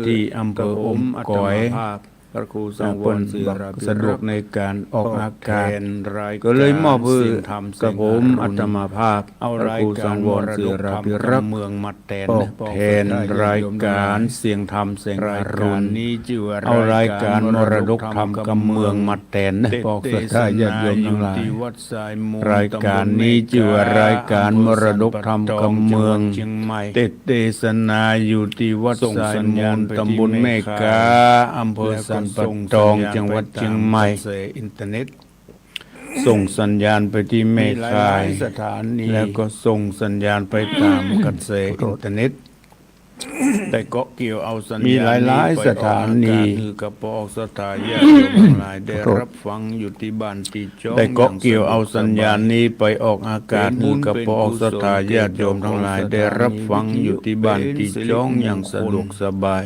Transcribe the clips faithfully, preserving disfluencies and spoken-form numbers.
ตี้อำเภออมก๋อย พระครูสังวร เปิ้นบ่สะดวกในก๋านออกอากาศ ก็เลยมอบหื้อกับผมอาตมาภาพ พระครูสังวร ศิราภิรักษ์ เมืองมาแตน ออกแตนรายก๋านเสียงธรรมแสงอรุณ เอารายก๋านมรดกธรรมกำเมืองมาแตน ปอกศรัทธาญาติโยมตังหลาย รายก๋านนี้จื้อว่ารายก๋านมรดกธรรมกำเมือง เตสน์เตสนาอยู่ตี้วัดทรายมูล ตำบลแม่กา อำเภอสันป่าตอง จังหวัดเจียงใหม่ ส่งสัญญาณไปตี้แม่ข่าย แล้วก็ส่งสัญญาณไปต๋ามกระแสอินเทอร์เน็ต ได้เกาะเกี่ยวเอาสัญญาณนี้ มีหลายๆ สถานี ไปออกอากาศหื้อกับปอกศรัทธาญาติโยมตังหลายได้รับฟังอยู่ตี้บ้านตี้จ๊อง ได้เกาะเกี่ยวเอาสัญญาณนี้ไปออกอากาศหื้อกับปอกศรัทธาญาติโยมตังหลายได้รับฟังอยู่ตี้บ้านตี้จ๊องอย่างสะดวกสบาย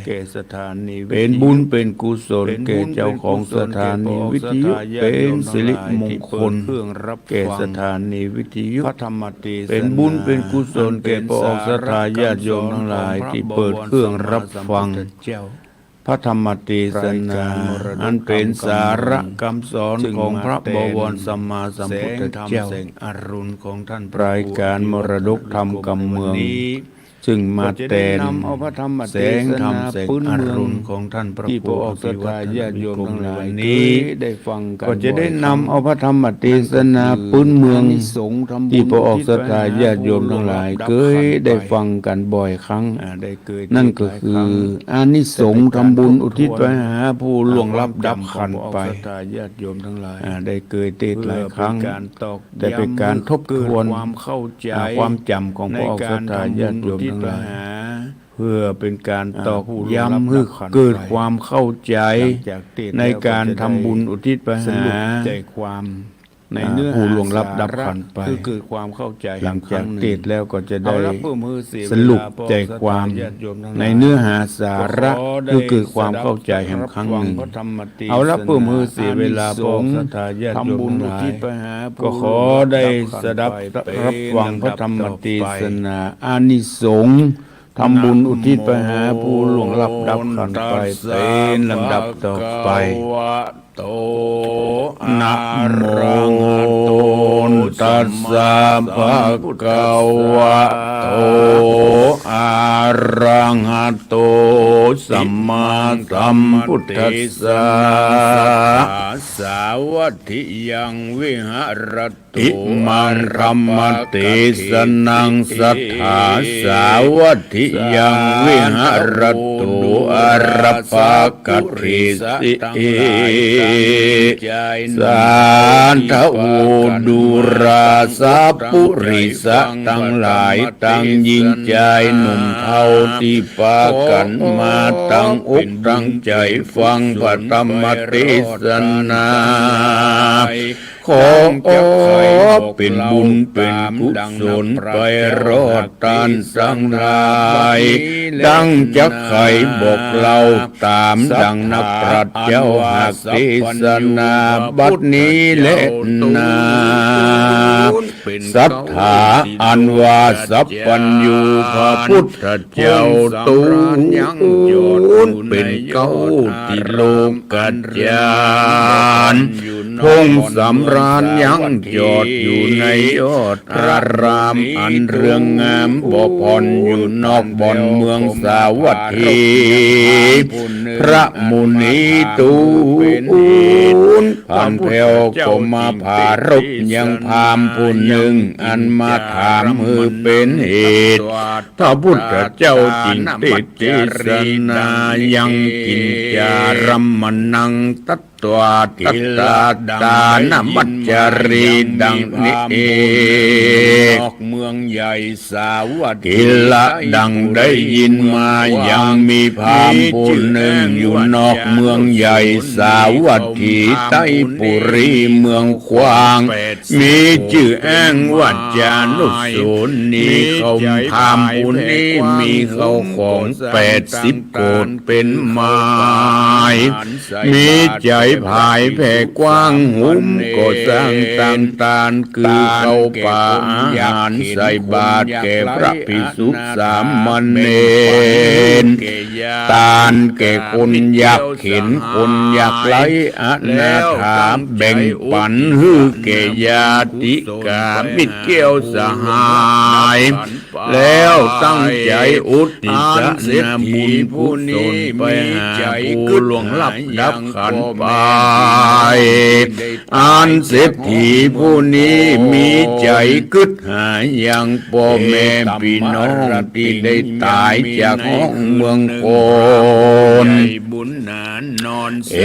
เป๋นบุญเป๋นกุศลแก่เจ้าของสถานีวิทยุ เป๋นสิริมงคลแก่สถานีวิทยุ พระธรรมเตสนา เป๋นบุญเป๋นกุศลแก่ปอกศรัทธาญาติโยมตังหลายตี้เปิดเครื่องรับฟังพระธรรมเตสนา อันเป๋นสาระกำสอนของพระบวรสัมมาสัมพุทธเจ้า รายก๋านมรดกธรรมกำเมือง ซึ่งมาแตนแสงธรรมแสงอรุณของต้านพระครูอภิวัฒน์ วิกรม ในวันนี้ ก็จะได้นำเอาพระธรรมเตสนาปื๊นเมืองตี้ปอกศรัทธาญาติโยมตังหลายเกยได้ฟังกั๋นบ่อยครั้ง นั่นก็คืออานิสงส์ทำบุญอุทิศไปหาผู้ล่วงลับดับขันธ์ไป อ่า ได้เกยเตสน์หลายครั้ง แต่เป๋นก๋านทบทวนความจ๋ำของปอกศรัทธาญาติโยมตังหลาย เปื้อเป๋นก๋านตอกย้ำหื้อเกิดความเข้าใจ๋ในก๋านทำบุญอุทิศไปหาผู้ล่วงลับดับขันธ์ไป หลังจากเตสน์แล้วก็จะได้สรุปใจ๋ความในเนื้อหาสาระหื้อเกิดความเข้าใจ๋แหมครั้งนึ่ง เอาละเปื้อบ่หื้อเสียเวลาปอกศรัทธาญาติโยมตังหลาย ก็ขอได้สดับรับฟังพระธรรมเตสนา อานิสงส์ทำบุญอุทิศไปหาผู้ล่วงลับดับขันธ์ไปเป๋นลำดับต่อไป โต นะโม ตัสสะ ภะคะวะโต อะระหะโต สัมมาสัมพุทธัสสะ สาวัตถิยัง วิหะระตุ อิมังธัมมเตสนัง สัทธา สาวัตถิยัง วิหะระตุ อะระปะกะเทสิ สาธุ ดูราสะปุริสะตังหลาย ตังญิงจายหนุ่มเฒ่าตี้ปากั๋นมาตั้งอกตั้งใจ๋ฟังพระธรรมเตสนา ขอเป๋นบุญเป๋นกุศลไปรอดต้านตังหลาย ดังจักไขบอกเล่าต๋ามดังนักปราชญ์เจ้าหากเตสนาบัดนี้แลนา สัทธาอันว่าสัพพัญญูพระพุทธเจ้าตูนเป๋นเก๊าตี้โลกาจ๋ารย์ พงศ์สำราญยังจอดอยู่ในยอดอารามอันเรืองงามบ่ผ่อนอยู่นอกบ่อนเมืองสาวัตถี พระมุนีตูนผ่านแผ้วก็มาผารบยังพราหมณ์ผู้นึ่งอันมาถามหื้อเป๋นเหตุ พระพุทธเจ้าจึงเตสนายังกิญจารมมนัง ตัตวาทิตาตานมัจจารี ดังนี้ เมืองใหญ่สาวัตถี ดังได้ยินมายังมีพราหมณ์ผู้นึ่งอยู่นอกเมืองใหญ่สาวัตถี ใต้ปุรีเมืองขวาง มีจื้อแอ้ งวัจจานุสรณี เขาพราหมณ์ผู้นี้มีเข้าของแปดสิบโกฏ เป๋นหมาย มีใจ๋ผายแผ่กว้าง หุมก็สร้างตางตาน คือเข้าป่าอาหารใส่บาตรแก่พระภิกษุสามเณร ตานแก่คนยากเข็ญคนยากไร้อนาถา แบ่งปั๋นหื้อแก่ญาติกามิตรเกี้ยวสหาย แล้วตั้งใจ๋อุทิศนาบุญกุศลไปหาผู้ล่วงลับดับขันธ์ไป อันเศรษฐีผู้นี้มีใจ๋กึ๊ดหายังป้อแม่ปี้น้องตี้ได้ต๋ายจากห้องเมืองคน เอ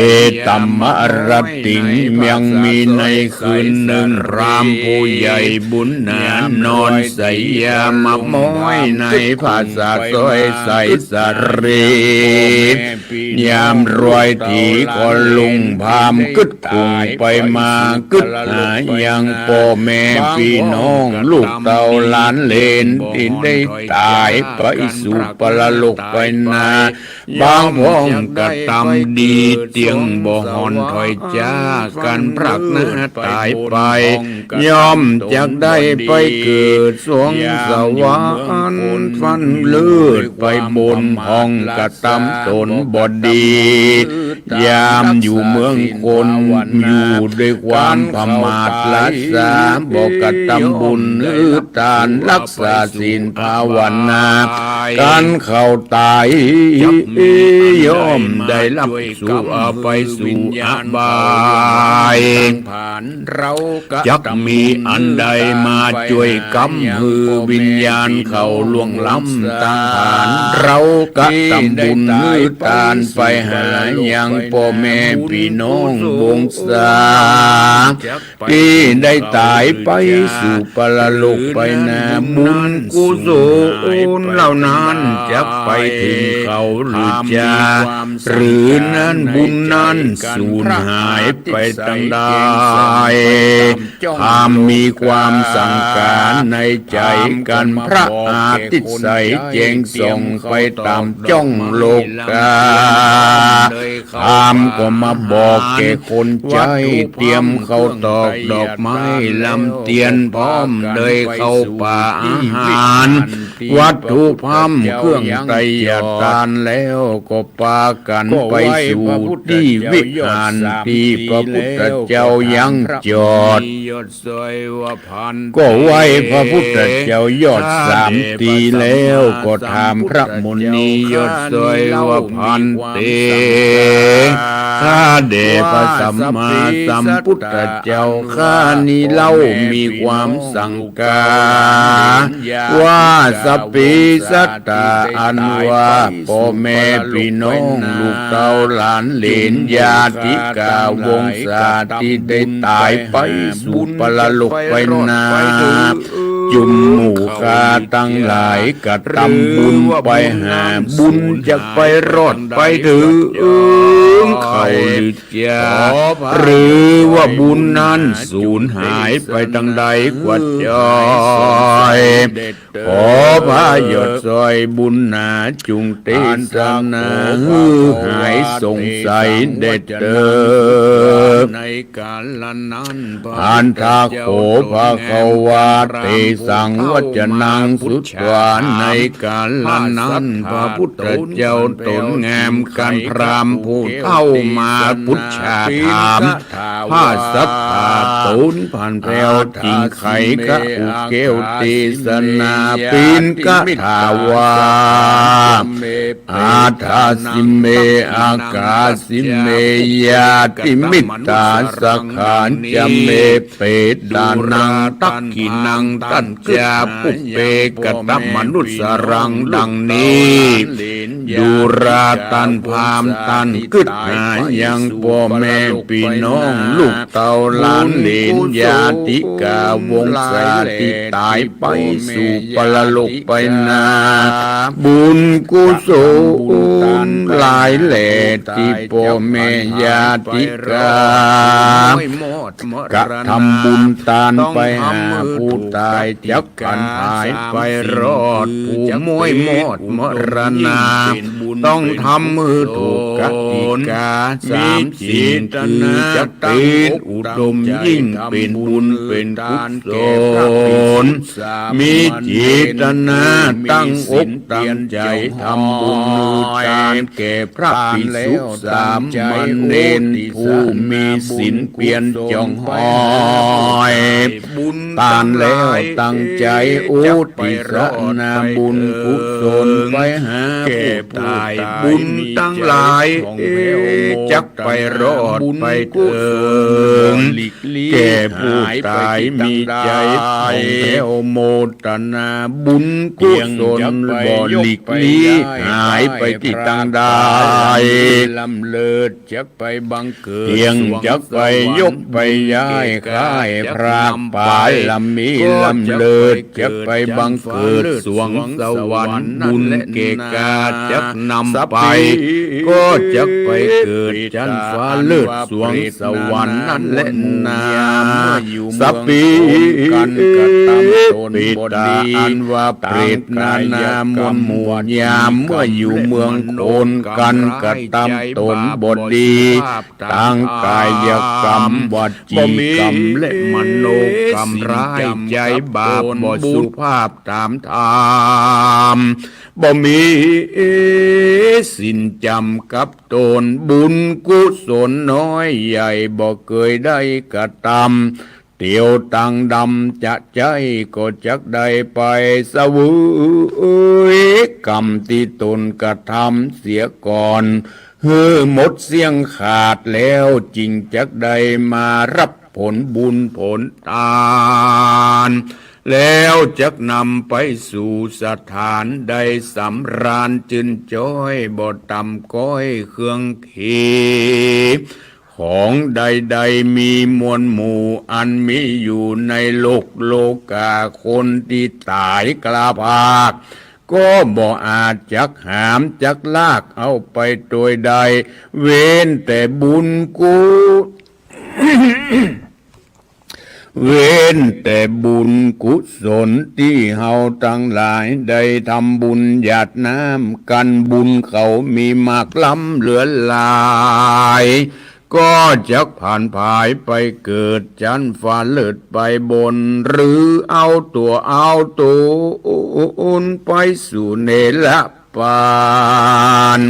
ตัมมะระติง ยังมีในคืนนึ่ง พราหมณ์ผู้ใหญ่บุณณานอนไสยามาม้อยในผาสาทซ้อยไสสาลี ยามรวยถีก็ลุง พราหมณ์กึ๊ดกุ่งไปมากึ๊ดหายังป้อแม่ปี้น้องลูกเต้าหลานเหลนตี้ได้ต๋ายไปสู่ปรโลกไปนา บางพ่องกระตำดีเตียงบ่ห่อนถอยจากกั๋นพรากหน้าต๋ายไป ย่อมจักได้ไปเกิดสวงสวรรค์ฟั่นเลิศไปบน พ่องกระตำต๋นบ่ดี ยามอยู่เมืองคนอยู่ด้วยความประมาทละสา บ่กระตำบุญหื้อตานรักษาศีลภาวนา กั๋นเข้าต๋าย ย่อมได้รับสู่อไปสู่อบาย จักมีอันใดมาจ้วยก๊ำหื้อวิญญาณเขาล่วงล้ำตางผาน เฮากระตำบุญหื้อตานไปหายังป้อแม่ปี้น้องวงศา ตี้ได้ต๋ายไปสู่ปรโลกไปนา บุญกุศลเหล่านั้นจักไปเถิงเขาหรือจา หรือนั้นบุญนั้นสูญหายไปตางใด พราหมณ์มีความสังกาในใจ๋กั๋น พระอาทิตย์ใสแจ้งส่องไปต๋ามจ้องโลกา พราหมณ์ก็มาบอกแก่คนใจ๊ เตรียมข้าวตอกดอกไม้ลำเตียน พร้อมด้วยข้าวป๋าอาหาร วัตถุพร่ำเครื่องไตยทานแล้ว ก็ปากั๋นไปสู่ตี้วิหารตี้พระพุทธเจ้ายังจอด ก็ไหว้พระพุทธเจ้ายอดสามตี้แล้ว ก็ถามพระมุนียอด สวยว่า ภันเต ข้าแด่พระสัมมาสัมพุทธเจ้าข้านี้เล่ามีความสังกา ว่าสัพพีสัตตาอันว่าป้อแม่ปี้น้องลูกเต้าหลานเหลนญาติกาวงศาตี้ได้ต๋ายไปสู่ปรโลกไปนา จุมหมู่ข้าตังหลายกระตำบุญไปหาบุญจักไปรอดไปเถิงเขาหรือจา หรือว่าบุญนั้นสูญหายไปตางใดกว่าจอย ขอพระยอดสวยบุญหนาจุ่งเตสนาหื้อหายสงสัยแด่เตอ อัตถะโข ภะคะวา เตสัง วัจจนัง สุตวา ในกาละนั้น พระพุทธเจ้าต๋นงาม กั๋นพราหมณ์ผู้เฒ่ามาปุจฉาถาม พระสัตถาต๋นผ่านแผ้วจิ่งไขกะอุแก้วเตสนา ปิณกถาว่า อาทาสิเม อากาสิเม ญาติมิตตาสขาจะเม เปตานัง ทักขิณัง ตั จาปุพเพกตมนุสสารัง ดังนี้ ดูราต้านพราหมณ์ ต้านกึ๊ดหายังป้อแม่ปี้น้อง ลูกเต้าหลานเหลน ญาติกาวงศาตี้ต๋ายไปสู่ปรโลกไปนา บุญกุศลหลายแล ตี้ป้อแม่ญาติกา กระทำบุญตานไปหาผู้ต๋าย จักผันผายไปรอดผู้ม้วยมอดมรณา ต้องทำหื้อถูกกติกาสามสิ่ง คือจักเป๋นอุดมยิ่ง เป๋นบุญเป๋นกุศล มีเจตนาตั้งอกตั้งใจ๋ทำบุญหื้อตานแก่พระภิกษุสามเณรผู้มีศีลเปียรจ่องฮ้อย ตานแล้วตั้งใจ๋อุทิศนาบุญกุศลไปหาผู้ต๋าย บุญตังหลายจักไปรอดไปเถิง แก่ผู้ต๋าย มีใจ๋แผ่วโมทนาบุญกุศล บ่หลีกลี้หายไปตี้ตังใด ล้ำเลิศจักไปบังเกิด เตียงจักไปยกไปย้าย ข้าแห่พระบารมีล้ำเลิศจักไปบังเกิดสวงสวรรค์ บุญเกกาจักนำไป ก็จักไปเกิดจั๊นฟ้าเลิศสวงสวรรค์นั้นแลนา สัพพี เปตตา อันว่าเปรตนานาหมู่ยาม เมื่ออยู่เมืองคน กันกระตำตนบ่ดี ตางกายกรรม วจีกรรม และมโนกรรมร้าย ใจ๋บาปบ่สุภาพต๋ามธรรม บ่มีศีลจ๋ำกับต๋น บุญกุศลน้อยใหญ่ บ่เกยได้กระตำ เตียวตังดำจะใจ๊ ก็จักได้ไปเสวยกรรมตี้ต๋นกระทำเสียก่อน หื้อหมดเสี้ยงขาดแล้ว จึงจักได้มาฮับผลบุญผลตาน แล้วจักนำไปสู่สถานได้สำราญจื้นจ้อย บ่ต่ำก้อยเคืองเข ของใดๆ มีมวลหมู่อันมีอยู่ในโลกโลกา คนตี้ต๋ายกล้าพาก ก็บ่อาจจักหามจักลากเอาไปโตยได้ เว้นแต่บุญกุ เว้นแต่บุญกุศลตี้เฮาตังหลายได้ทำบุญหยาดน้ำกั๋น บุญเขามีมากล้ำเหลือหลาย ก็จักผันผายไปเกิดจั๊นฟ้าเลิศไปบน หรือเอาตั๋วเอาต๋นไปสู่เนรปาน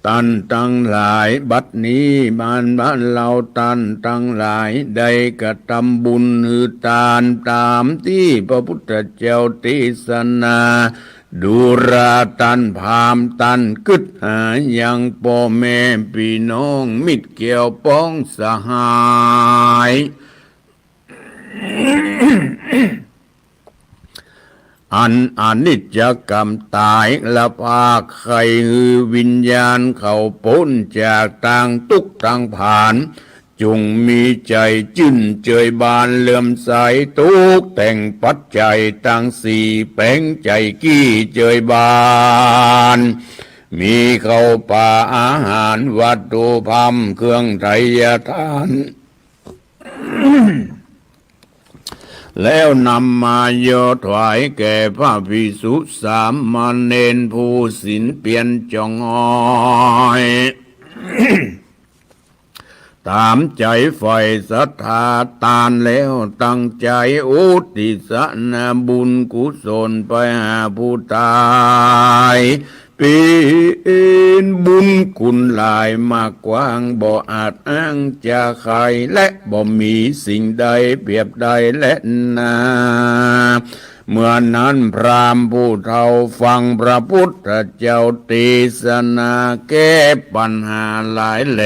ต้านตังหลาย บัดนี้บ้านบ้านเฮาต้านตังหลาย ได้กระตำบุญหื้อตานต๋ามตี้พระพุทธเจ้าเตสนา ดูราต้านพราหมณ์ ต้านกึ๊ดหายังป้อแม่ปี้น้องมิตรแก้วป้องสหาย อันอนิจจกรรมต๋ายกล้าพาก ใค่หื้อวิญญาณเขาป๊นจากตางตุ๊กข์ตางผาน จุ่งมีใจ๋จื้นเจยบานเลื่อมใส ตกแต่งปัจจัยตังสี่ แป๋งใจ๋กี้เจยบาน มีข้าวป๋าอาหารวัตถุพร่ำเครื่องไทยทาน แล้วนำมาย่อถวายแก่พระภิกษุสามเณรผู้ศีลเปียรจ่องฮ้อย ต๋ามใจ๋ใฝ่ศรัทธาตานแล้วตั้งใจ๋อุทิศนาบุญกุศลไปหาผู้ต๋าย เป๋นบุญคุณหลายมากกว้าง บ่อาจอ้างจะไข และบ่มีสิ่งใดเปรียบได้แลนา เมื่อนั้นพราหมณ์ผู้เฒ่าฟังพระพุทธเจ้าเตสนาแก้ปัญหาหลายแล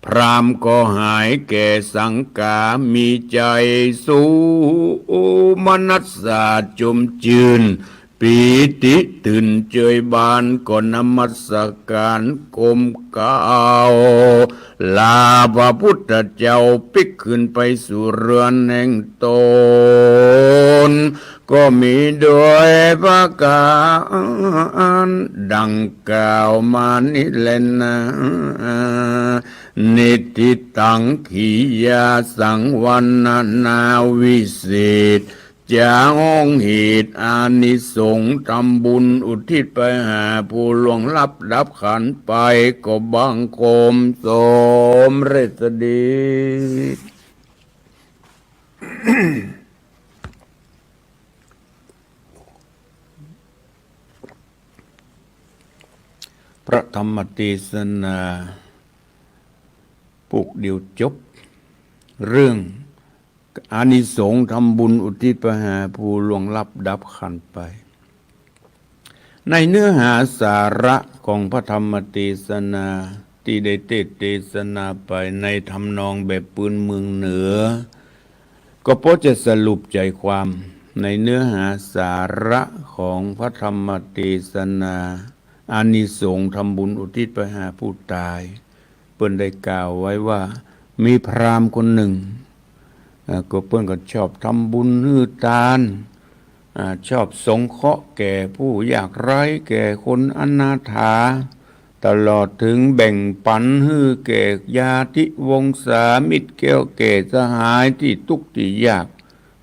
พราหมณ์ก็หายแก่สังขา มีใจ๋โสมนัสสะจมจื้น ปีติตื่นเจยบาน ก็นมัสก๋านก้มเก้า ลาพระพุทธเจ้าปิ๊กขึ้นไปสู่เฮือนแห่งตน ก็มีโดยประก๋านดังกล่าวมานี้แลนา นิฏฐิตัง กิริยาสังวรณนาวิเศษ จะฮ้องเหตุอานิสงส์ทำบุญอุทิศไปหาผู้ล่วงลับดับขันธ์ไป ก็บังคมสมเร็จดี พระธรรมเตสนา ปุกเดียวจบ เรื่องอานิสงส์ทำบุญอุทิศไปหาผู้ล่วงลับดับขันธ์ไป ในเนื้อหาสาระของพระธรรมเตสนา ตี้ได้เตสน์เตสนาไปในทำนองแบบปืนเมืองเหนือ ก็พอจะสรุปใจ๋ความในเนื้อหาสาระของพระธรรมเตสนา อานิสงส์ทำบุญอุทิศไปหาผู้ต๋าย เปิ้นได้กล่าวไว้ว่า มีพราหมณ์คนนึ่ง อ่า ก็เปิ้นก็ชอบทำบุญหื้อตาน อ่า ชอบสงเคราะห์แก่ผู้ยากไร้ แก่คนอนาถา ตลอดเถิงแบ่งปันหื้อแก่ญาติวงศามิตรแก้วแก่สหายตี้ตุ๊กข์ตี้ยาก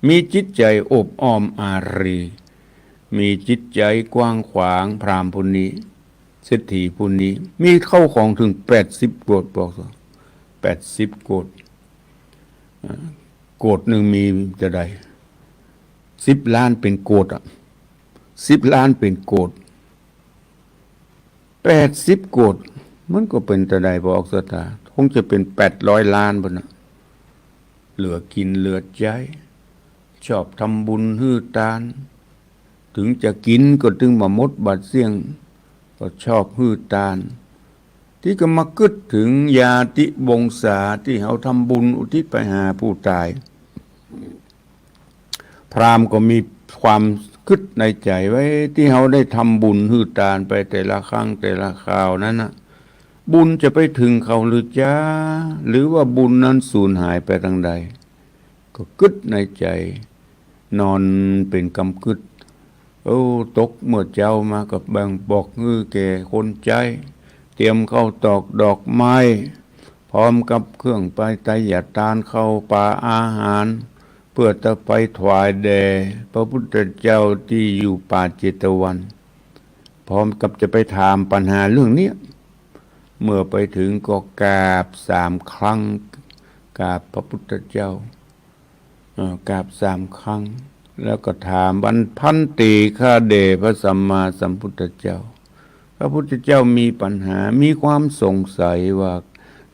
มีจิตใจ๋อบอ้อมอารี มีจิตใจ๋กว้างขวาง พราหมณ์ผู้นี้ เศรษฐีผู้นี้ มีเข้าของเถิงแปดสิบโกด บอกซะ แปดสิบโกด อ่า โกดนึ่งมีเต้าใด สิบล้านเป๋นโกดอะ สิบล้านเป๋นโกด แปดสิบโกด มันก็เป๋นเต้าใด พอออกสตา คงจะเป๋นแปดร้อยล้านปู้นน่ะ เหลือกิ๋นเหลือใจ๊ ชอบทำบุญหื้อตาน เถิงจะกิ๋นก็ตึงบ่หมดบ่เสี้ยง ก็ชอบหื้อตาน ตี้ก็มากึ๊ดเถิงญาติวงศาตี้เฮาทำบุญอุทิศไปหาผู้ต๋าย พราหมณ์ก็มีความกึ๊ดในใจ๋ไว้ ตี้เฮาได้ทำบุญหื้อตานไปแต่ละครั้งแต่ละคราวนั้นน่ะ บุญจะไปเถิงเขาหรือจ๊า หรือว่าบุญนั้นสูญหายไปตางใด ก็กึ๊ดในใจ๋ นอนเป๋นกำกึ๊ด โอ้ ตกเมื่อเจ๊ามาก็แบ่งบอกหื้อแก่คนใจ๊ เตรียมข้าวตอกดอกไม้ พร้อมกับเครื่องไปไตยทาน ข้าวป๋าอาหาร เพื่อจะไปถวายแด่พระพุทธเจ้าตี้อยู่ป่าเจตวัน พร้อมกับจะไปถามปัญหาเรื่องเนี้ย เมื่อไปเถิงก็กราบสามครั้ง กราบพระพุทธเจ้า เอ่อ กราบสามครั้ง แล้วก็ถามว่า ภันเต ข้าแด่พระสัมมาสัมพุทธเจ้า พระพุทธเจ้ามีปัญหา มีความสงสัยว่า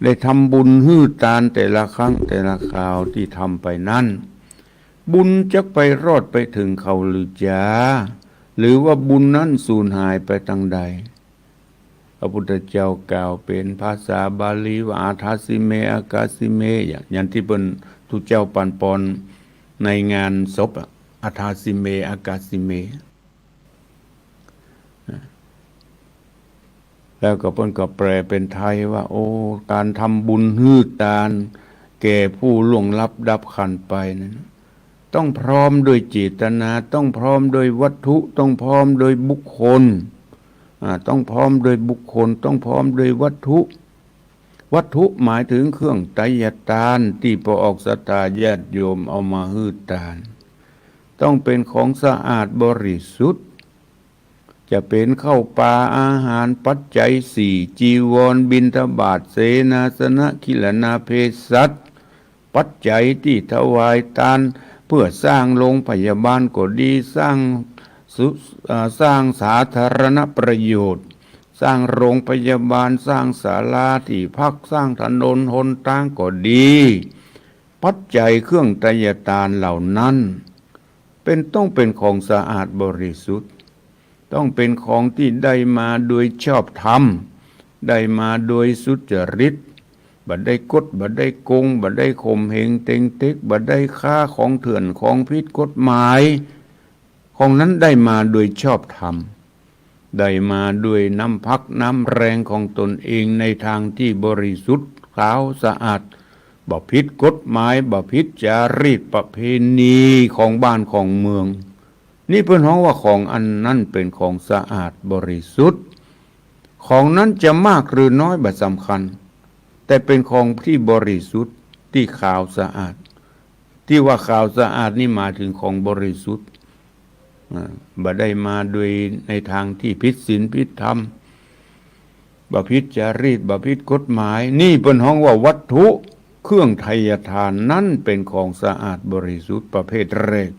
ได้ทำบุญหื้อตานแต่ละครั้งแต่ละคราวตี้ทำไปนั้น บุญจักไปรอดไปเถิงเขาหรือจ๊า หรือว่าบุญนั้นสูญหายไปตางใด พระพุทธเจ้ากล่าวเป๋นภาษาบาลีว่า อาทาสิเม อากาสิเม อย่าง อย่างตี้เปิ้น ตุ๊เจ้าปันปอนในงานศพอะ อาทาสิเม อากาสิเม แล้วก็เปิ้นก็แปลเป๋นไทยว่า โอ้ ก๋านทำบุญหื้อตานแก่ผู้ล่วงลับดับขันธ์ไปนั้น ต้องพร้อมด้วยเจตนา ต้องพร้อมด้วยวัตถุ ต้องพร้อมด้วยบุคคล อ่า ต้องพร้อมด้วยบุคคล ต้องพร้อมด้วยวัตถุ วัตถุหมายเถิงเครื่องไตยทานตี้ปออกศรัทธาญาติโยมเอามาหื้อตาน ต้องเป๋นของสะอาดบริสุทธิ์ จะเป๋นข้าวป๋าอาหาร ปัจจัยสี่ จีวร บิณฑบาต เสนาสนะ คิลนาเพสสัช ปัจจัยตี้ถวายตานเพื่อสร้างโรงพยาบาลก็ดี สร้างสุ อ่า สร้างสาธารณประโยชน์ สร้างโรงพยาบาล สร้างศาลาตี้พัก สร้างถนนหนตางก็ดี ปัจจัยเครื่องไตยทานเหล่านั้น เป๋น ต้องเป๋นของสะอาดบริสุทธิ์ ต้องเป๋นของตี้ได้มาโดยชอบธรรม ได้มาโดยสุจริต บ่ได้กด บ่ได้โกง บ่ได้ข่มเหงเต็งเต็ก บ่ได้ค้าของเถื่อน ของผิดกฎหมาย ของนั้นได้มาโดยชอบธรรม ได้มาด้วยน้ำพักน้ำแรงของตนเองในทางที่บริสุทธิ์ขาวสะอาด บ่ผิดกฎหมาย บ่ผิดจารีตประเพณีของบ้านของเมือง นี่เปิ้นฮ้องว่าของอันนั้นเป๋นของสะอาดบริสุทธิ์ ของนั้นจะมากหรือน้อยบ่สำคัญ แต่เป๋นของที่บริสุทธิ์ ที่ขาวสะอาด ตี้ว่าขาวสะอาดนี่หมายเถิงของบริสุทธิ์ อ่า บ่ได้มาโดยในตางตี้ผิดศีลผิดธรรม บ่ผิดจารีต บ่ผิดกฎหมาย นี่เปิ้นฮ้องว่าวัตถุเครื่องไทยทานนั้นเป๋นของสะอาดบริสุทธิ์ประเภทแรก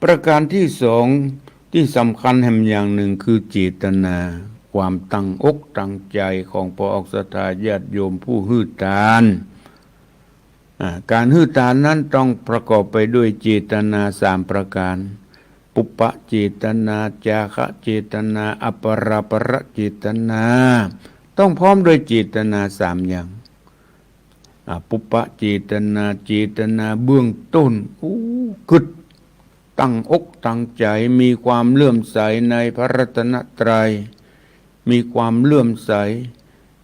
ประการตี้สองตี้สำคัญแหมอย่างนึ่งคือเจตนา ความตั้งอกตั้งใจ๋ของป้อออกศรัทธาญาติโยมผู้หื้อตาน อ่า ก๋านหื้อตานนั้นต้องประกอบไปด้วยเจตนาสามประก๋าน ปุพพะเจตนา จาคะเจตนา อปราปรเจตนา ต้องพร้อมด้วยเจตนาสามอย่าง อ่า ปุพพะเจตนา เจตนาเบื้องต้น อู้ กึ๊ด ตั้งอกตั้งใจ๋ มีความเลื่อมใสในพระรัตนตรัย มีความเลื่อมใส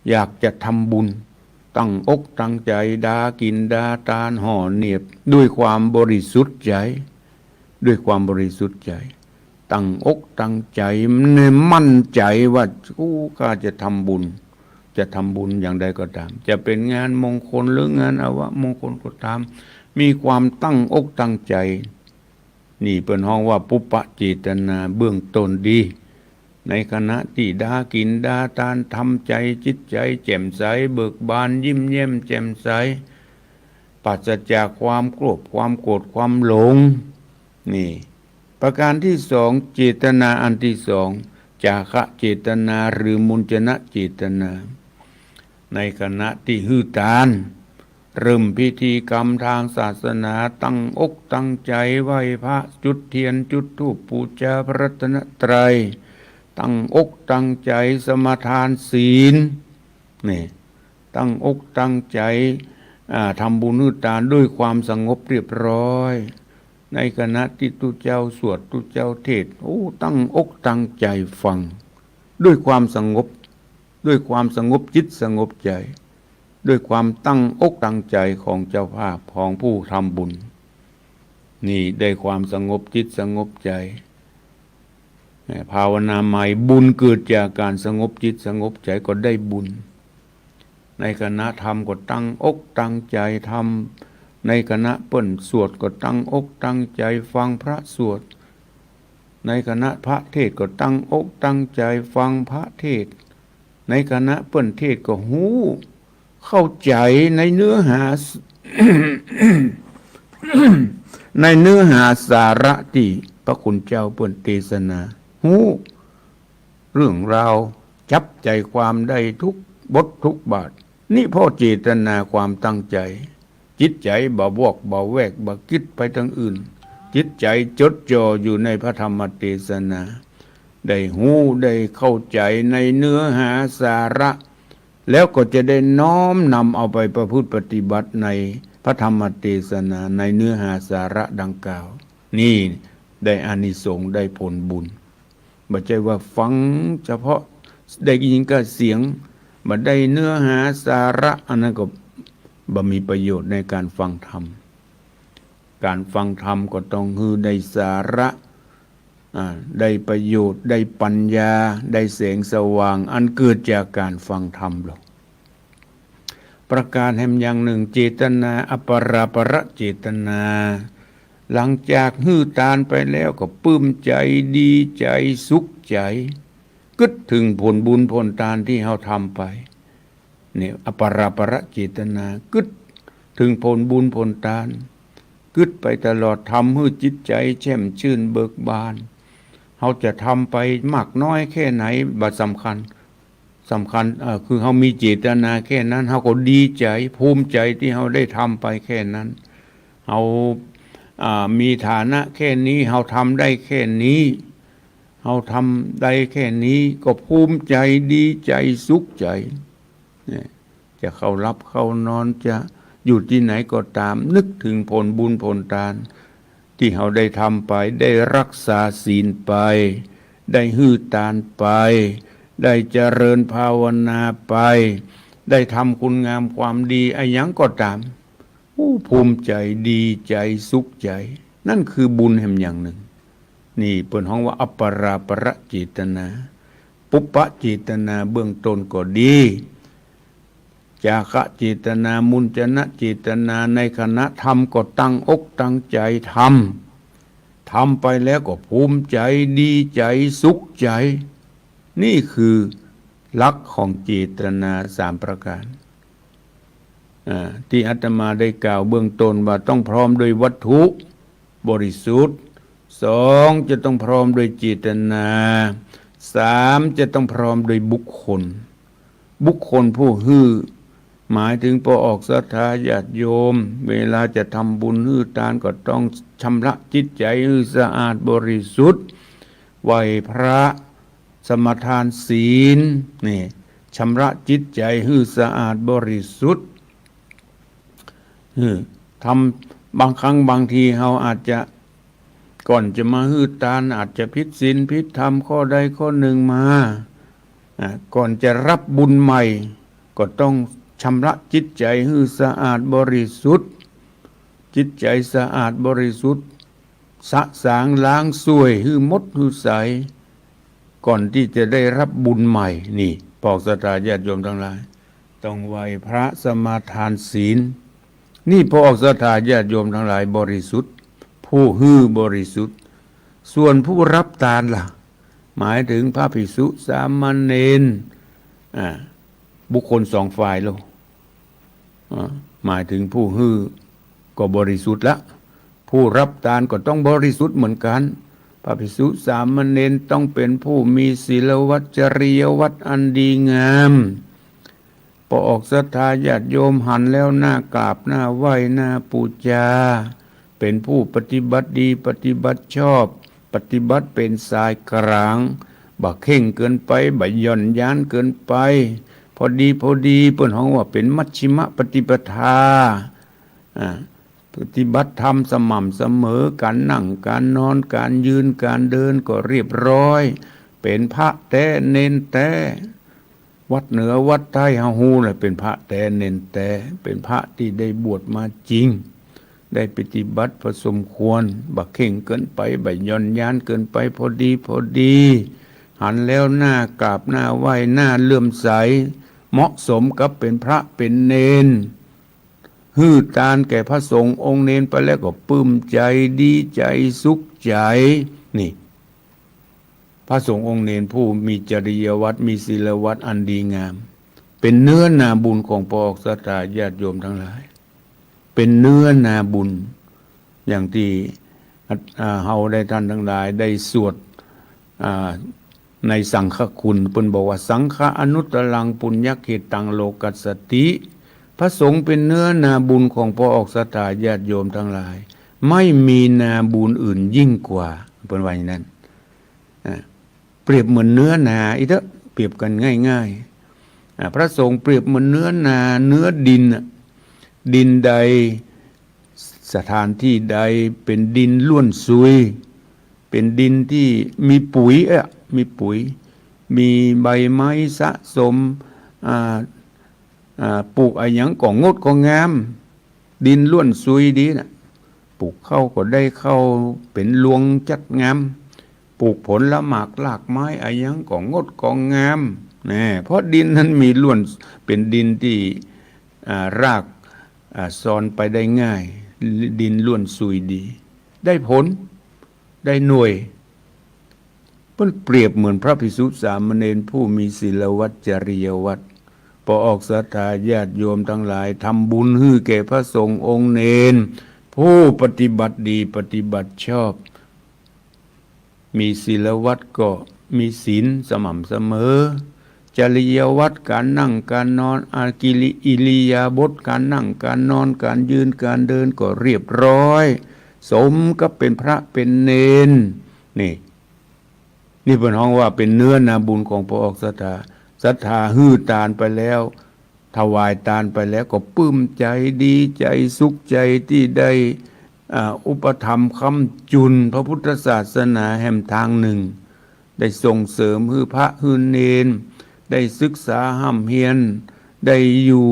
อยากจะทำบุญ ตั้งอกตั้งใจ๋ ดากิ๋นดาตาน ห่อเนียบ ด้วยความบริสุทธิ์ใจ๋ ด้วยความบริสุทธิ์ใจ๋ ตั้งอกตั้งใจ๋ มั่นใจ๋ว่า โอ้ ข้าจะทำบุญ จะทำบุญอย่างใดก็ต๋าม จะเป๋นงานมงคลหรืองานอวมงคลก็ต๋าม มีความตั้งอกตั้งใจ๋ นี่เปิ้นฮ้องว่าปุพพะเจตนาเบื้องต้นดี ในขณะตี้ดากิ๋นดาตาน ทำใจ๋ จิตใจ๋แจ่มใส เบิกบาน ยิ้มแย้มแจ่มใส ปราศจากความโลภ ความโกรธ ความหลง นี่ ประก๋านตี้สอง เจตนาอันตี้สอง จาคะเจตนา หรือมุญจนะเจตนา ในขณะตี้หื้อตาน เริ่มพิธีกรรมตางศาสนา ตั้งอกตั้งใจ๋ไหว้พระ จุดเตียน จุดธูป ปู๋จาพระรัตนตรัย ตั้งอกตั้งใจ๋สมาทานศีล นี่ ตั้งอกตั้งใจ๋ อ่า ทำบุญหื้อตานด้วยความสงบเรียบร้อย ในขณะตี้ตุ๊เจ้าสวด ตุ๊เจ้าเทศน์ โอ้ ตั้งอกตั้งใจ๋ฟัง ด้วยความสงบ ด้วยความสงบจิตสงบใจ๋ ด้วยความตั้งอกตั้งใจ๋ของเจ้าภาพ ของผู้ทำบุญ นี่ได้ความสงบจิตสงบใจ๋ ภาวนาใหม่ บุญเกิดจากก๋านสงบจิตสงบใจ๋ก็ได้บุญ ในขณะทำก็ตั้งอกตั้งใจ๋ทำ ในขณะเปิ้นสวดก็ตั้งอกตั้งใจ๋ฟังพระสวด ในขณะพระเทศน์ก็ตั้งอกตั้งใจ๋ฟังพระเทศน์ ในขณะเปิ้นเทศน์ก็ฮู้ เข้าใจ๋ในเนื้อหา ในเนื้อหาสาระตี้พระคุณเจ้าเปิ้นเตสนา ฮู้เรื่องราว จับใจ๋ความได้ทุกบททุกบาท นี่เพราะเจตนาความตั้งใจ๋ จิตใจ๋บ่วอกบ่แวก บ่กึ๊ดไปตางอื่น จิตใจ๋จดจ่ออยู่ในพระธรรมเตสนา ได้ฮู้ได้เข้าใจ๋ในเนื้อหาสาระ แล้วก็จะได้น้อมนำเอาไปประพฤติปฏิบัติในพระธรรมเตสนา ในเนื้อหาสาระดังกล่าว นี่ได้อานิสงส์ได้ผลบุญ บ่ใจ้ว่าฟังเฉพาะได้ยินก็เสียง บ่ได้เนื้อหาสาระ อันนั้นก็บ่มีประโยชน์ในก๋านฟังธรรม ก๋านฟังธรรมก็ต้องหื้อได้สาระ อ่า ได้ประโยชน์ ได้ปัญญา ได้แสงสว่าง อันเกิดจากก๋านฟังธรรมลอ ประก๋านแหมอย่างนึ่ง เจตนา อปราปรเจตนา หลังจากหื้อตานไปแล้วก็ปลื้มใจ๋ ดีใจ๋ สุขใจ๋ กึ๊ดเถิงผลบุญผลตานตี้เฮาทำไป นี่อปราปรเจตนา กึ๊ดเถิงผลบุญผลตาน กึ๊ดไปตลอด ทำหื้อจิตใจ๋แจ่มชื่นเบิกบาน เฮาจะทำไปมากน้อยแค่ไหนบ่สำคัญ สำคัญ เอ่อ คือเฮามีเจตนาแค่นั้น เฮาก็ดีใจ๋ ภูมิใจ๋ตี้เฮาได้ทำไปแค่นั้น เฮา อ่า มีฐานะแค่นี้ เฮาทำได้แค่นี้ เฮาทำได้แค่นี้ ก็ภูมิใจ๋ ดีใจ๋ สุขใจ๋ เนี่ย จะเข้าหลับเข้านอน จะอยู่ตี้ไหนก็ต๋าม นึกเถิงผลบุญผลตานตี้เฮาได้ทำไป ได้รักษาศีลไป ได้หื้อตานไป ได้เจริญภาวนาไป ได้ทำคุณงามความดีอะหยังก็ต๋าม อู้ ภูมิใจ๋ ดีใจ๋ สุขใจ๋ นั่นคือบุญแหมอย่างนึ่ง นี่เปิ้นฮ้องว่าอัปปราประเจตนา ปุพพเจตนาเบื้องต้นก็ดี จาคะเจตนา มุญจนะเจตนา ในขณะทำก็ตั้งอกตั้งใจ๋ทำ ทำไปแล้วก็ภูมิใจ๋ ดีใจ๋ สุขใจ๋ นี่คือหลักของเจตนาสามประก๋าน อ่า ตี้อาตมาได้กล่าวเบื้องต้นว่าต้องพร้อมด้วยวัตถุบริสุทธิ์ สอง จะต้องพร้อมด้วยเจตนา สาม จะต้องพร้อมด้วยบุคคล บุคคลผู้หื้อ หมายเถิงปอออกศรัทธาญาติโยม เวลาจะทำบุญหื้อตานก็ต้องชำระจิตใจ๋หื้อสะอาดบริสุทธิ์ ไหว้พระ สมาทานศีล นี่ ชำระจิตใจ๋หื้อสะอาดบริสุทธิ์ หื้อ ทำ บางครั้งบางทีเฮาอาจจะ ก่อนจะมาหื้อตาน อาจจะผิดศีลผิดธรรมข้อใดข้อนึ่งมา อ่า ก่อนจะรับบุญใหม่ ก็ต้องชำระจิตใจ๋หื้อสะอาดบริสุทธิ์ จิตใจ๋สะอาดบริสุทธิ์ สะสางล้างส้วยหื้อหมดหื้อใส ก่อนตี้จะได้รับบุญใหม่ นี่ ปอออกศรัทธาญาติโยมตังหลาย ต้องไหว้พระ สมาทานศีล นี่ปอออกศรัทธาญาติโยมตังหลายบริสุทธิ์ ผู้หื้อบริสุทธิ์ ส่วนผู้รับตานล่ะ หมายเถิงพระภิกษุสามเณร อ่า บุคคลสองฝ่ายโลก อ่า หมายเถิงผู้หื้อก็บริสุทธิ์ละ ผู้รับตานก็ต้องบริสุทธิ์เหมือนกั๋น พระภิกษุสามเณรต้องเป๋นผู้มีศีลวัตรจริยวัตรอันดีงาม ปอออกศรัทธาญาติโยมหันแล้วหน้ากราบหน้าไหว้หน้าปู๋จา เป๋นผู้ปฏิบัติดีปฏิบัติชอบ ปฏิบัติเป๋นสายก๋าง บ่เข่งเกินไป บ่หย่อนยานเกินไป พอดีพอดี เปิ้นฮ้องว่าเป๋นมัชฌิมปฏิปทา อ่า ปฏิบัติธรรมสม่ำเสมอ ก๋านนั่ง ก๋านนอน ก๋านยืน ก๋านเดินก็เรียบร้อย เป๋นพระแต๊เณรแต๊ วัดเหนือวัดใต้เฮาฮู้แหละ เป๋นพระแต๊เณรแต๊ เป๋นพระตี้ได้บวชมาจริง ได้ปฏิบัติพอสมควร บ่เข่งเกินไป บ่หย่อนยานเกินไป พอดีพอดี หันแล้วหน้ากราบหน้าไหว้ หน้าเลื่อมใส เหมาะสมกับเป๋นพระเป๋นเณร หื้อตานแก่พระสงฆ์องค์เณรไปแล้วก็ปลื้มใจ๋ ดีใจ๋ สุขใจ๋ นี่ พระสงฆ์องค์เณรผู้มีจริยวัตร มีศีลวัตรอันดีงาม เป๋นเนื้อนาบุญของปอออกศรัทธาญาติโยมตังหลาย เป๋นเนื้อนาบุญ อย่างตี้ อ่า เฮาได้ ท่านตังหลายได้สวด อ่า ในสังฆคุณ เปิ้นบอกว่า สังฆาอนุตตรังปุญญเขตตังโลกัสสติ พระสงฆ์เป๋นเนื้อนาบุญของปอออกศรัทธาญาติโยมตังหลาย ไม่มีนาบุญอื่นยิ่งกว่า เปิ้นว่าอย่างนั้น อ่า เปรียบเหมือนเนื้อนา อีเต๊อะ เปรียบกั๋นง่ายๆ อ่า พระสงฆ์เปรียบเหมือนเนื้อนา เนื้อดินน่ะ ดินใด สถานที่ใดเป๋นดินล้วนซุย เป๋นดินตี้มีปุ๋ย เอ๊ะ มีปุ๋ย มีใบไม้สะสม อ่า อ่า ปลูกอะหยังก็งดก็งาม ดินล้วนซุยดีน่ะ ปลูกข้าวก็ได้ข้าวเป๋นรวงจัดงาม ปลูกผลหมากรากไม้อะหยังก็งดก็งาม แน่ เพราะดินนั้นมีล้วน เป๋นดินตี้ อ่า ราก อ่า ซ่อนไปได้ง่าย ดินล้วนซุยดี ได้ผล ได้หน่วย เปิ้นเปรียบเหมือนพระภิกษุสามเณรผู้มีศีลวัตรจริยวัตร ปอออกศรัทธาญาติโยมตังหลาย ทำบุญหื้อแก่พระสงฆ์องค์เณร ผู้ปฏิบัติดีปฏิบัติชอบ มีศีลวัตรก็มีศีลสม่ำเสมอ จริยวัตร ก๋านนั่งก๋านนอน อากิริ อิริยาบถ ก๋านนั่งก๋านนอน ก๋านยืนก๋านเดินก็เรียบร้อย สมกับเป๋นพระเป๋นเณร นี่ นี่เปิ้นฮ้องว่าเป๋นเนื้อนาบุญของปอออกศรัทธา ศรัทธาหื้อตานไปแล้ว ถวายตานไปแล้วก็ปลื้มใจ๋ดีใจ๋สุขใจ๋ตี้ได้ อ่า อุปถัมภ์ค้ำจุนพระพุทธศาสนาแหมตางนึ่ง ได้ส่งเสริมหื้อพระหื้อเณร ได้ศึกษาฮ่ำเฮียน ได้อยู่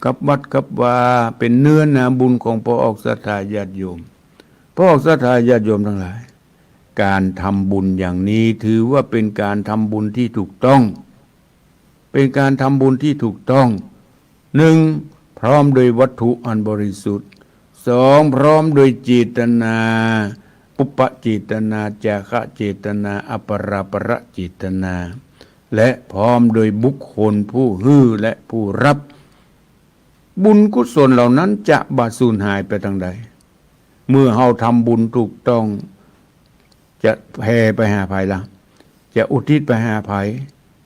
กับวัดกับวา เป๋นเนื้อนาบุญของปออกศรัทธาญาติโยม ปออกศรัทธาญาติโยมตังหลาย ก๋านทำบุญอย่างนี้ถือว่าเป๋นก๋านทำบุญตี้ถูกต้อง เป๋นก๋านทำบุญตี้ถูกต้อง นึ่ง พร้อมโดยวัตถุอันบริสุทธิ์ สอง พร้อมโดยเจตนา ปุพพเจตนา จาคะเจตนา อัปปราปรเจตนา และพร้อมโดยบุคคลผู้หื้อและผู้ฮับ บุญกุศลเหล่านั้นจะบ่สูญหายไปตางใด เมื่อเฮาทำบุญถูกต้อง จะแผ่ไปหาใผล่ะ จะอุทิศไปหาใผ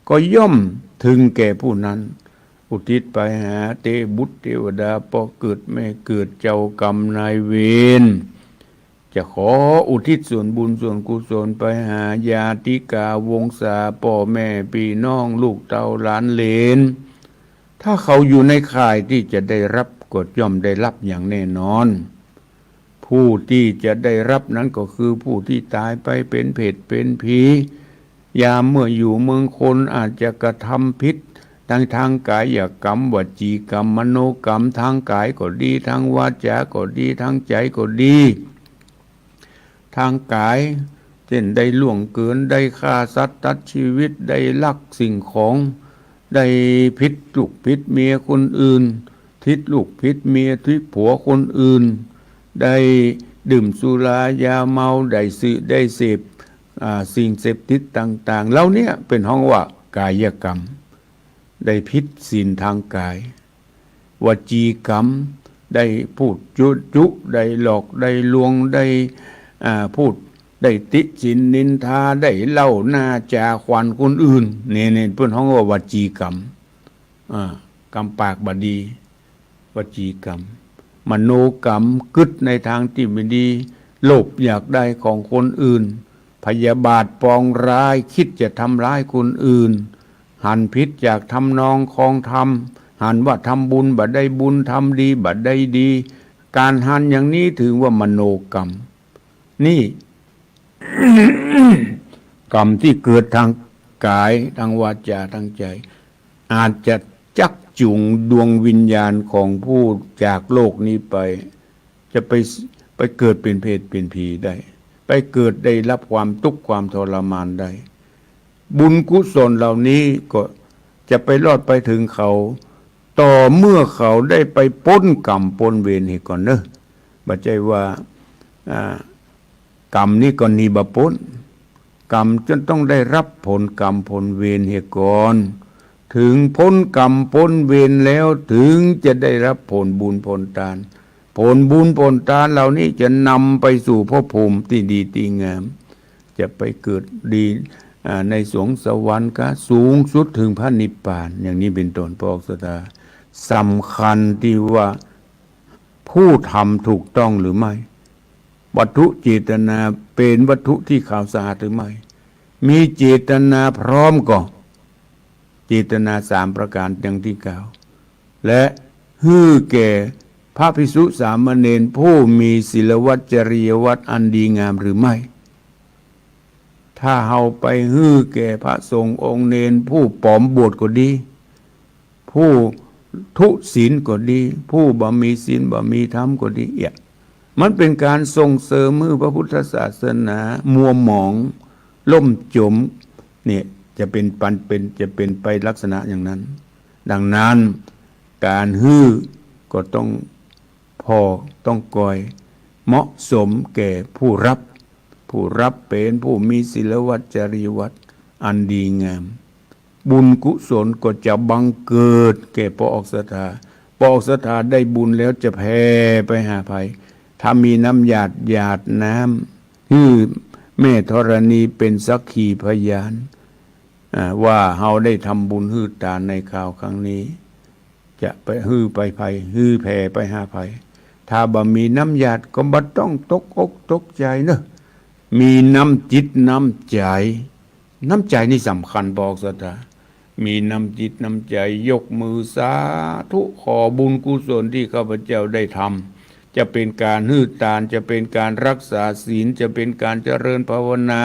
ก็ย่อมเถิงแก่ผู้นั้น อุทิศไปหาเต บุตรเตวดา ป้อเกิดแม่เกิด เจ้ากรรมนายเวร จะขออุทิศส่วนบุญส่วนกุศลไปหาญาติกาวงศา ป้อแม่ปี้น้อง ลูกเต้าหลานเหลน ถ้าเขาอยู่ในข่ายตี้จะได้ฮับก็ย่อมได้ฮับอย่างแน่นอน ผู้ตี้จะได้ฮับนั้นก็คือผู้ตี้ต๋ายไปเป๋นเผตเป๋นผี ยามเมื่ออยู่เมืองคนอาจจะกระทำผิด ทั้งทางกายกรรม วจีกรรม มโนกรรม ทางกายก็ดี ทางวาจาก็ดี ทางใจ๋ก็ดี ทางกาย เจ้นได้ล่วงเกิน ได้ฆ่าสัตว์ตัดชีวิต ได้ลักสิ่งของ ได้ผิดลูกผิดเมียคนอื่น ผิดลูกผิดเมียผิดผัวคนอื่น ได้ดื่มสุรายาเมา ได้ซื้อได้เสพ อ่า สิ่งเสพติดต่างๆ เหล่าเนี้ยเปิ้นฮ้องว่ากายกรรม ได้ผิดศีลทางกาย วจีกรรม ได้พูดจุจุ ได้หลอก ได้ลวง ได้ อ่า พูด ได้ติฉินนินทา ได้เล่าหน้าจ๋าขวัญคนอื่น นี่ นี่เปิ้นฮ้องว่าวจีกรรม อ่า กรรมปากบ่ดี วจีกรรม มโนกรรม กึ๊ดในตางตี้บ่ดี โลภอยากได้ของคนอื่น พยาบาทปองร้าย กึ๊ดจะทำร้ายคนอื่น หันผิดจากทำนองคองธรรม หันว่าทำบุญบ่ได้บุญ ทำดีบ่ได้ดี ก๋านหันอย่างนี้ถือว่ามโนกรรม นี่ กรรมตี้เกิดตางกาย ตางวาจา ตางใจ๋ อาจจะจักจูงดวงวิญญาณของผู้จากโลกนี้ไป จะไป ไปเกิดเป๋นเผตเป๋นผีได้ ไปเกิดได้ฮับความตุ๊กข์ความทรมานได้ บุญกุศลเหล่านี้ก็จะไปรอดไปเถิงเขา ต่อเมื่อเขาได้ไปป๊นกรรมป๊นเวรเหียก่อนเนาะ บ่ใจ้ว่า อ่า กรรมนี้ก็หนีบ่ป๊น กรรมจะต้องได้ฮับผลกรรมผลเวรเหียก่อน เถิงป๊นกรรมป๊นเวรแล้วเถิงจะได้ฮับผลบุญผลตาน ผลบุญผลตานเหล่านี้จะนำไปสู่ภพภูมิตี้ดีตี้งาม จะไปเกิดดี อ่า ในสวงสวรรค์กา สูงสุดเถิงพระนิพพาน อย่างนี้เป๋นต้น ปออกศรัทธา สำคัญตี้ว่าผู้ทำถูกต้องหรือไม่ วัตถุเจตนาเป๋นวัตถุตี้ขาวสะอาดหรือไม่ มีเจตนาพร้อมก่อ เจตนาสามประก๋านดังตี้กล่าว และหื้อแก่พระภิกษุสามเณรผู้มีศีลวัตรจริยวัตรอันดีงามหรือไม่ ถ้าเฮาไปหื้อแก่พระสงฆ์องค์เณรผู้ปลอมบวชก็ดี ผู้ทุศีลก็ดี ผู้บ่มีศีลบ่มีธรรมก็ดี เอี้ย มันเป๋นก๋านส่งเสริมหื้อพระพุทธศาสนามัวหมอง ล่มจม เนี่ย จะเป๋นปันเป๋น จะเป๋นไปลักษณะอย่างนั้น ดังนั้น ก๋านหื้อก็ต้อง ผ่อต้องก่อย เหมาะสมแก่ผู้ฮับ ผู้ฮับเป๋นผู้มีศีลวัตรจริยวัตรอันดีงาม บุญกุศลก็จะบังเกิดแก่ปออกศรัทธา ปออกศรัทธาได้บุญแล้วจะแผ่ไปหาใผ ถ้ามีน้ำหยาดหยาดน้ำ หื้อแม่ธรณีเป๋นสักขีพยาน อ่า ว่าเฮาได้ทำบุญหื้อตานในคราวครั้งนี้ จะไปหื้อไปใผ หื้อแผ่ไปหาใผ ถ้าบ่มีน้ำหยาดก็บ่ต้องตกอกตกใจ๋เนาะ มีน้ำจิตน้ำใจ๋ น้ำใจ๋นี่สำคัญปออกศรัทธา มีน้ำจิตน้ำใจ๋ยกมือสาธุ ขอบุญกุศลตี้ข้าพเจ้าได้ทำ จะเป๋นก๋านหื้อตาน จะเป๋นก๋านรักษาศีล จะเป๋นก๋านเจริญภาวนา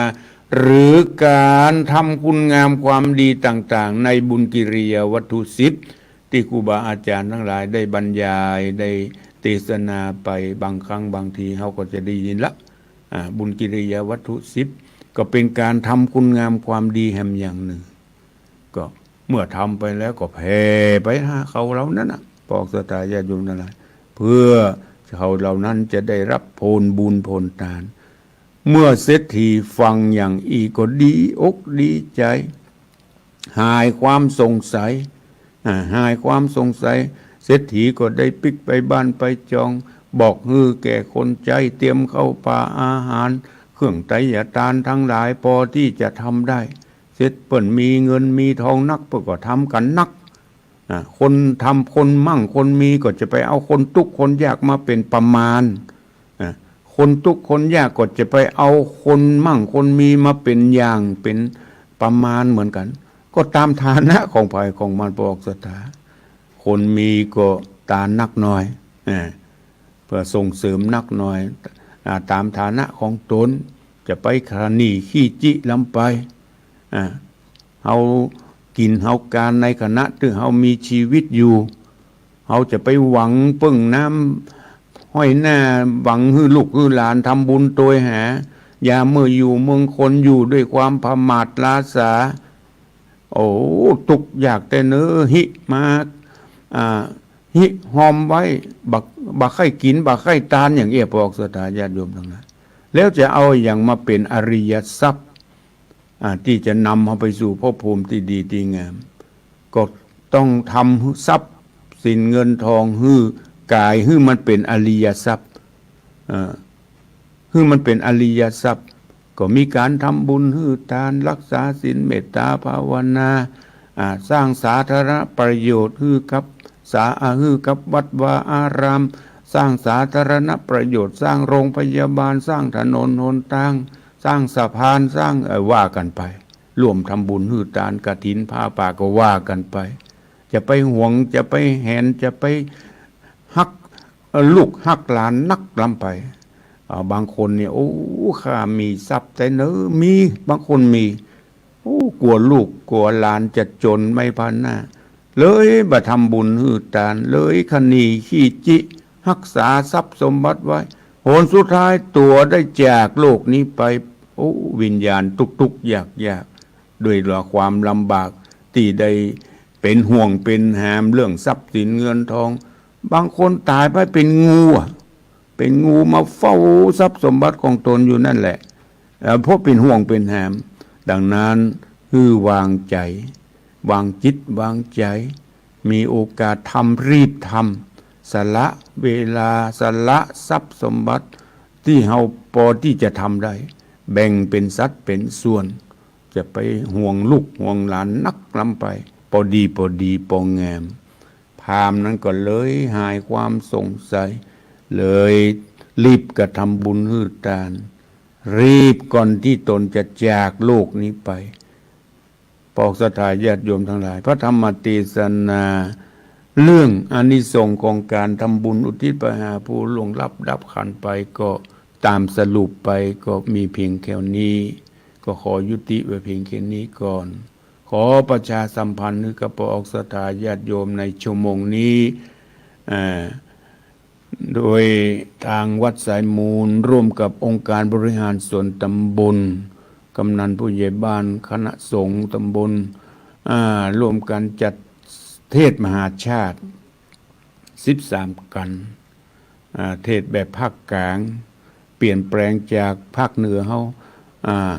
หรือก๋านทำคุณงามความดีต่างๆ ในบุญกิริยาวัตถุสิบ ตี้ครูบาอาจ๋ารย์ตังหลายได้บรรยาย ได้เตสนาไป บางครั้งบางทีเฮาก็จะได้ยินละ อ่า บุญกิริยาวัตถุสิบ ก็เป๋นก๋านทำคุณงามความดีแหมอย่างนึ่ง ก็เมื่อทำไปแล้วก็แผ่ไปหาเขาเหล่านั้นน่ะ ปอกศรัทธาญาติโยมตังหลาย เพื่อเขาเหล่านั้นจะได้ฮับผลบุญผลตาน เมื่อเศรษฐีฟังอย่างอี้ก็ดีอกดีใจ๋ หายความสงสัย อ่า หายความสงสัย เศรษฐีก็ได้ปิ๊กไปบ้านไปจอง บอกหื้อแก่คนใจ๊เตรียมข้าวป๋าอาหาร เครื่องไตรยตานตังหลาย ปอตี้จะทำได้ เสร็จเปิ้นมีเงินมีทองนัก เปิ้นก็ทำกั๋นนัก อ่า คนทำ คนมั่งคนมีก็จะไปเอาคนตุ๊กข์คนยากมาเป๋นประมาณ อ่า คนตุ๊กข์คนยากก็จะไปเอาคนมั่งคนมีมาเป๋นอย่างเป๋นประมาณเหมือนกั๋น ก็ต๋ามฐานะของใผของมัน ปอกศรัทธา คนมีก็ตานนักหน่อย อ่า เพื่อส่งเสริมนักหน่อย อ่า ต๋ามฐานะของต๋น จะไปขะหนี้ขี้จิล้ำไป อ่า เฮากิ๋นเฮาก๋านในขณะตี้เฮามีจีวิตอยู่ เฮาจะไปหวังเปิ้งน้ำห้อยหน้า หวังหื้อลูกหื้อหลานทำบุญตวยหา ยามเมื่ออยู่เมืองคนอยู่ด้วยความประมาทล้าสา โอ้ ตุ๊กข์ยากแต๊เนอ หิมา อ่า หิฮอมไว้ บ่ บ่ใค่กิ๋น บ่ใค่ตาน อย่างเอี้ย ปอกศรัทธาญาติโยมตังหลาย แล้วจะเอาอะหยังมาเป๋นอริยทรัพย์ อ่า ตี้จะนำเฮาไปสู่ภพภูมิตี้ดีตี้งาม ก็ต้องทำทรัพย์สินเงินทองหื้อก๋าย หื้อมันเป๋นอริยทรัพย์ เอ่อ หื้อมันเป๋นอริยทรัพย์ ก็มีก๋านทำบุญหื้อตาน รักษาศีล เมตตาภาวนา อ่า สร้างสาธารณประโยชน์หื้อกับสา อ่า หื้อกับวัดวาอาราม สร้างสาธารณประโยชน์ สร้างโรงพยาบาล สร้างถนนหนตาง สร้างสะพาน สร้าง เอ่อ ว่ากั๋นไป ร่วมทำบุญหื้อตานกฐินผ้าป่าก็ว่ากั๋นไป จะไปหวง จะไปแหน จะไปฮัก เอ่อ ลูกฮักหลานนักล้ำไป เอ่อ บางคนเนี่ย โอ้ ข้ามีทรัพย์แต๊เนอ มี บางคนมี โอ้ กั๋วลูกกั๋วหลานจะจ๋นไม้พันหน้า เลยบ่ทำบุญหื้อตาน เลยขะหนี้ขี้จิ ฮักษาทรัพย์สมบัติไว้ ผลสุดท้ายตั๋วได้จากโลกนี้ไป โอ้ วิญญาณตุ๊กข์ๆ ยากๆ ด้วยความลำบากตี้ได้เป๋นห่วงเป๋นหามเรื่องทรัพย์สินเงินทอง บางคนต๋ายไปเป๋นงูอะ เป๋นงูมาเฝ้าทรัพย์สมบัติของต๋นอยู่นั่นแหละ เอ่อ เพราะเป๋นห่วงเป๋นหาม ดังนั้นหื้อวางใจ๋ วางจิตวางใจ๋ มีโอกาสทำรีบทำ สละเวลา สละทรัพย์สมบัติตี้เฮาปอตี้จะทำได้ แบ่งเป๋นสัดเป๋นส่วน จะไปห่วงลูกห่วงหลานนักล้ำไป ปอดีปอดีปองาม พราหมณ์นั้นก็เลยหายความสงสัย เลยรีบกระทำบุญหื้อตาน รีบก่อนตี้ต๋นจะจากโลกนี้ไป ปอกศรัทธาญาติโยมตังหลาย พระธรรมเตสนา เรื่องอานิสงส์ของก๋านทำบุญอุทิศไปหาผู้ล่วงลับดับขันธ์ไป ก็ต๋ามสรุปไปก็มีเพียงแค่นี้ ก็ขอยุติไว้เพียงแค่นี้ก่อน ขอประชาสัมพันธ์หื้อกับปอกศรัทธาญาติโยมในชั่วโมงนี้ อ่า โดยตางวัดสายมูลร่วมกับองค์การบริหารส่วนต๋ำบล กำนันผู้ใหญ่บ้าน คณะสงฆ์ต๋ำบล อ่า ร่วมกั๋นจัดเทศน์มหาชาติ สิบสามกัณฑ์ อ่า เทศน์แบบภาคกลาง เปลี่ยนแปลงจากภาคเหนือเฮา อ่า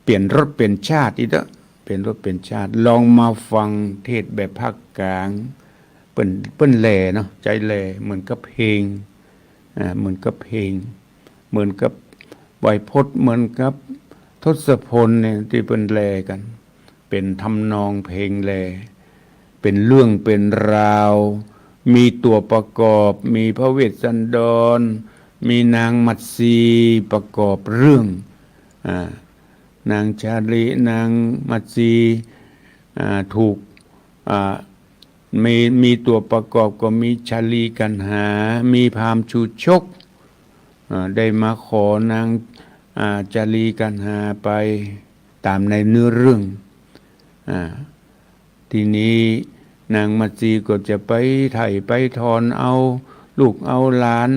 เปลี่ยนรสเปลี่ยนชาติอีกเต๊อะ เปลี่ยนรสเปลี่ยนชาติ ลองมาฟังเทศน์แบบภาคกลาง เปิ้น เปิ้นแหล่เนาะ ใจ๊แหล่ เหมือนกับเพลง อ่า เหมือนกับเพลง เหมือนกับไวยพจน์ เหมือนกับทศพลเนี่ย ตี้เปิ้นแหล่กั๋น เป๋นทำนองเพลงแหล่ เป๋นเรื่องเป๋นราว มีตั๋วประกอบ มีพระเวสสันดร มีนางมัตสีประกอบเรื่อง อ่า นางชาลี นางมัตสี อ่า ถูก อ่า มี มีตั๋วประกอบก็มีชาลีกัณหา มีพราหมณ์ชูชก อ่า ได้มาขอนาง อ่า ชาลีกัณหาไปต๋ามในเนื้อเรื่อง อ่า ทีนี้นางมัตสีก็จะไปไถ่ไปถอนเอาลูกเอาหลาน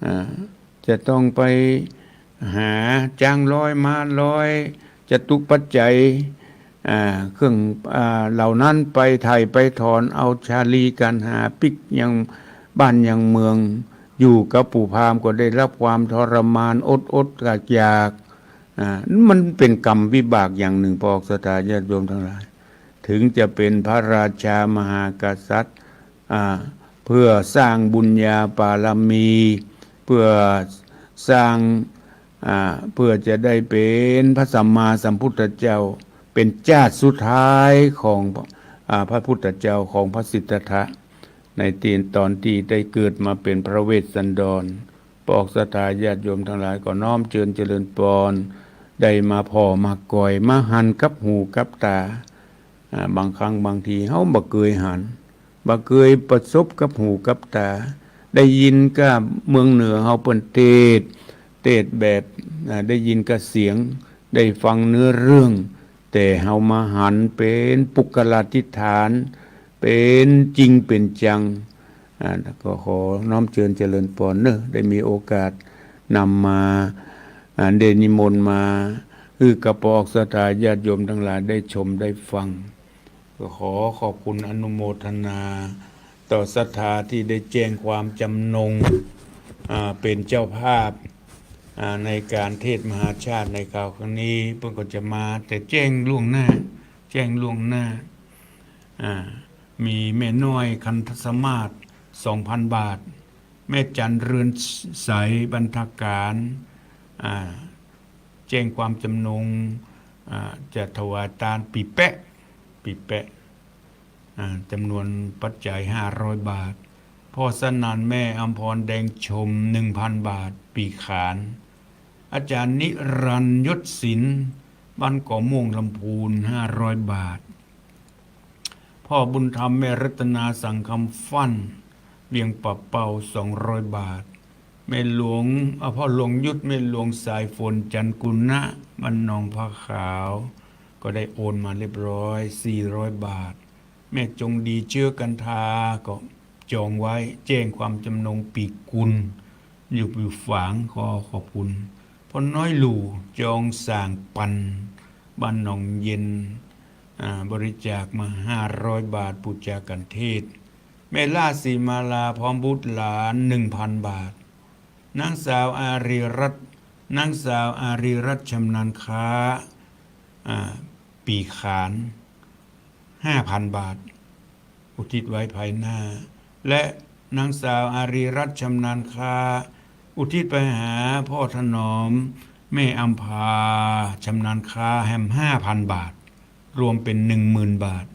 อ่า จะต้องไปหาจ๊างร้อยม้าร้อย จตุปัจจัย อ่า เครื่อง อ่า เหล่านั้นไปไถ่ไปถอนเอาชาลีกัณหาปิ๊กยังบ้านยังเมือง อยู่กับปู่พราหมณ์ก็ได้รับความทรมานอดอดอยากอยาก อ่า มันเป็นกรรมวิบากอย่างหนึ่ง ปอกศรัทธาญาติโยมทั้งหลาย ถึงจะเป็นพระราชามหากษัตริย์ อ่า เพื่อสร้างบุญญาบารมี เพื่อสร้าง อ่า เพื่อจะได้เป็นพระสัมมาสัมพุทธเจ้า เป็นชาติสุดท้ายของ อ่า พระพุทธเจ้า ของพระสิทธัตถะ ในที่ต๋อนที่ได้เกิดมาเป็นพระเวสสันดร ปอกศรัทธาญาติโยมทั้งหลายก็น้อมเจิญเจริญปอน ได้มาผ่อมาก่อย มาหันกับหูกับต๋า อ่า บางครั้งบางทีเฮาบ่เกยหัน บ่เกยประสบกับหูกับต๋า ได้ยินก้าเมืองเหนือเฮาเปิ้นเตสน์ เตสน์แบบ อ่า ได้ยินก้าเสียง ได้ฟังเนื้อเรื่อง แต่เฮามาหันเป็นปุคคลาธิฏฐาน เป็นจริงเป็นจัง อ่า ก็ขอน้อมเจิญเจริญปอนเนอะ ได้มีโอกาสนำมา อ่า ได้นิมนต์มา หื้อกับปอกศรัทธาญาติโยมทั้งหลายได้ชมได้ฟัง ก็ขอขอบคุณอนุโมทนา ต่อศรัทธาที่ได้แจ้งความจำนง อ่า เป็นเจ้าภาพ อ่า ในการเทศน์มหาชาติในคราวครั้งนี้ เปิ้นก็จะมาแต่แจ้งล่วงหน้า แจ้งล่วงหน้า อ่า มีแม่น้อยคันธสมาศ สองพันบาท แม่จันเรือนใสบรรณาการ อ่า แจ้งความจำนง อ่า จะถวายตานปี๋แป๊ะ ปี๋แป๊ะ อ่า จำนวนปัจจัยห้าร้อยบาท พ่อสนั่นแม่อำพรแดงชม หนึ่งพันบาท ปี๋ขาน อาจารย์นิรันดร์ยศศิลป์ บ้านก่อม่วง ลำพูน ห้าร้อยบาท พ่อบุญธรรมแม่รัตนาสังคำฟั่น เวียงป่าเป้า สองร้อยบาท แม่หลวง อ่า พ่อหลวงยุทธ แม่หลวงสายฝน จันกุณะ บ้านหนองผาขาว ก็ได้โอนมาเรียบร้อย สี่ร้อยบาท แม่จงดีเชื้อกันทา ก็จองไว้ แจ้งความจำนงปี๋กุล อยู่ อยู่ฝาง ขอขอบคุณ พ่อน้อยหลู่ จองสร้างปัน บ้านหนองเย็น อ่า บริจาคมาห้าร้อยบาท ปู๋จากัณฑ์เทศน์ แม่ล่าศรีมาลา พร้อมบุตรหลาน หนึ่งพันบาท นางสาวอารีรัตน์ นางสาวอารีรัตน์ชำนาญค้า อ่า ปี๋ขาน ห้าพันบาท อุทิศไว้ภายหน้า และนางสาวอารีรัตน์ชำนาญค้า อุทิศไปหาพ่อถนอม แม่อำพาชำนาญค้าแหม ห้าพันบาท รวมเป๋น หนึ่งหมื่นบาท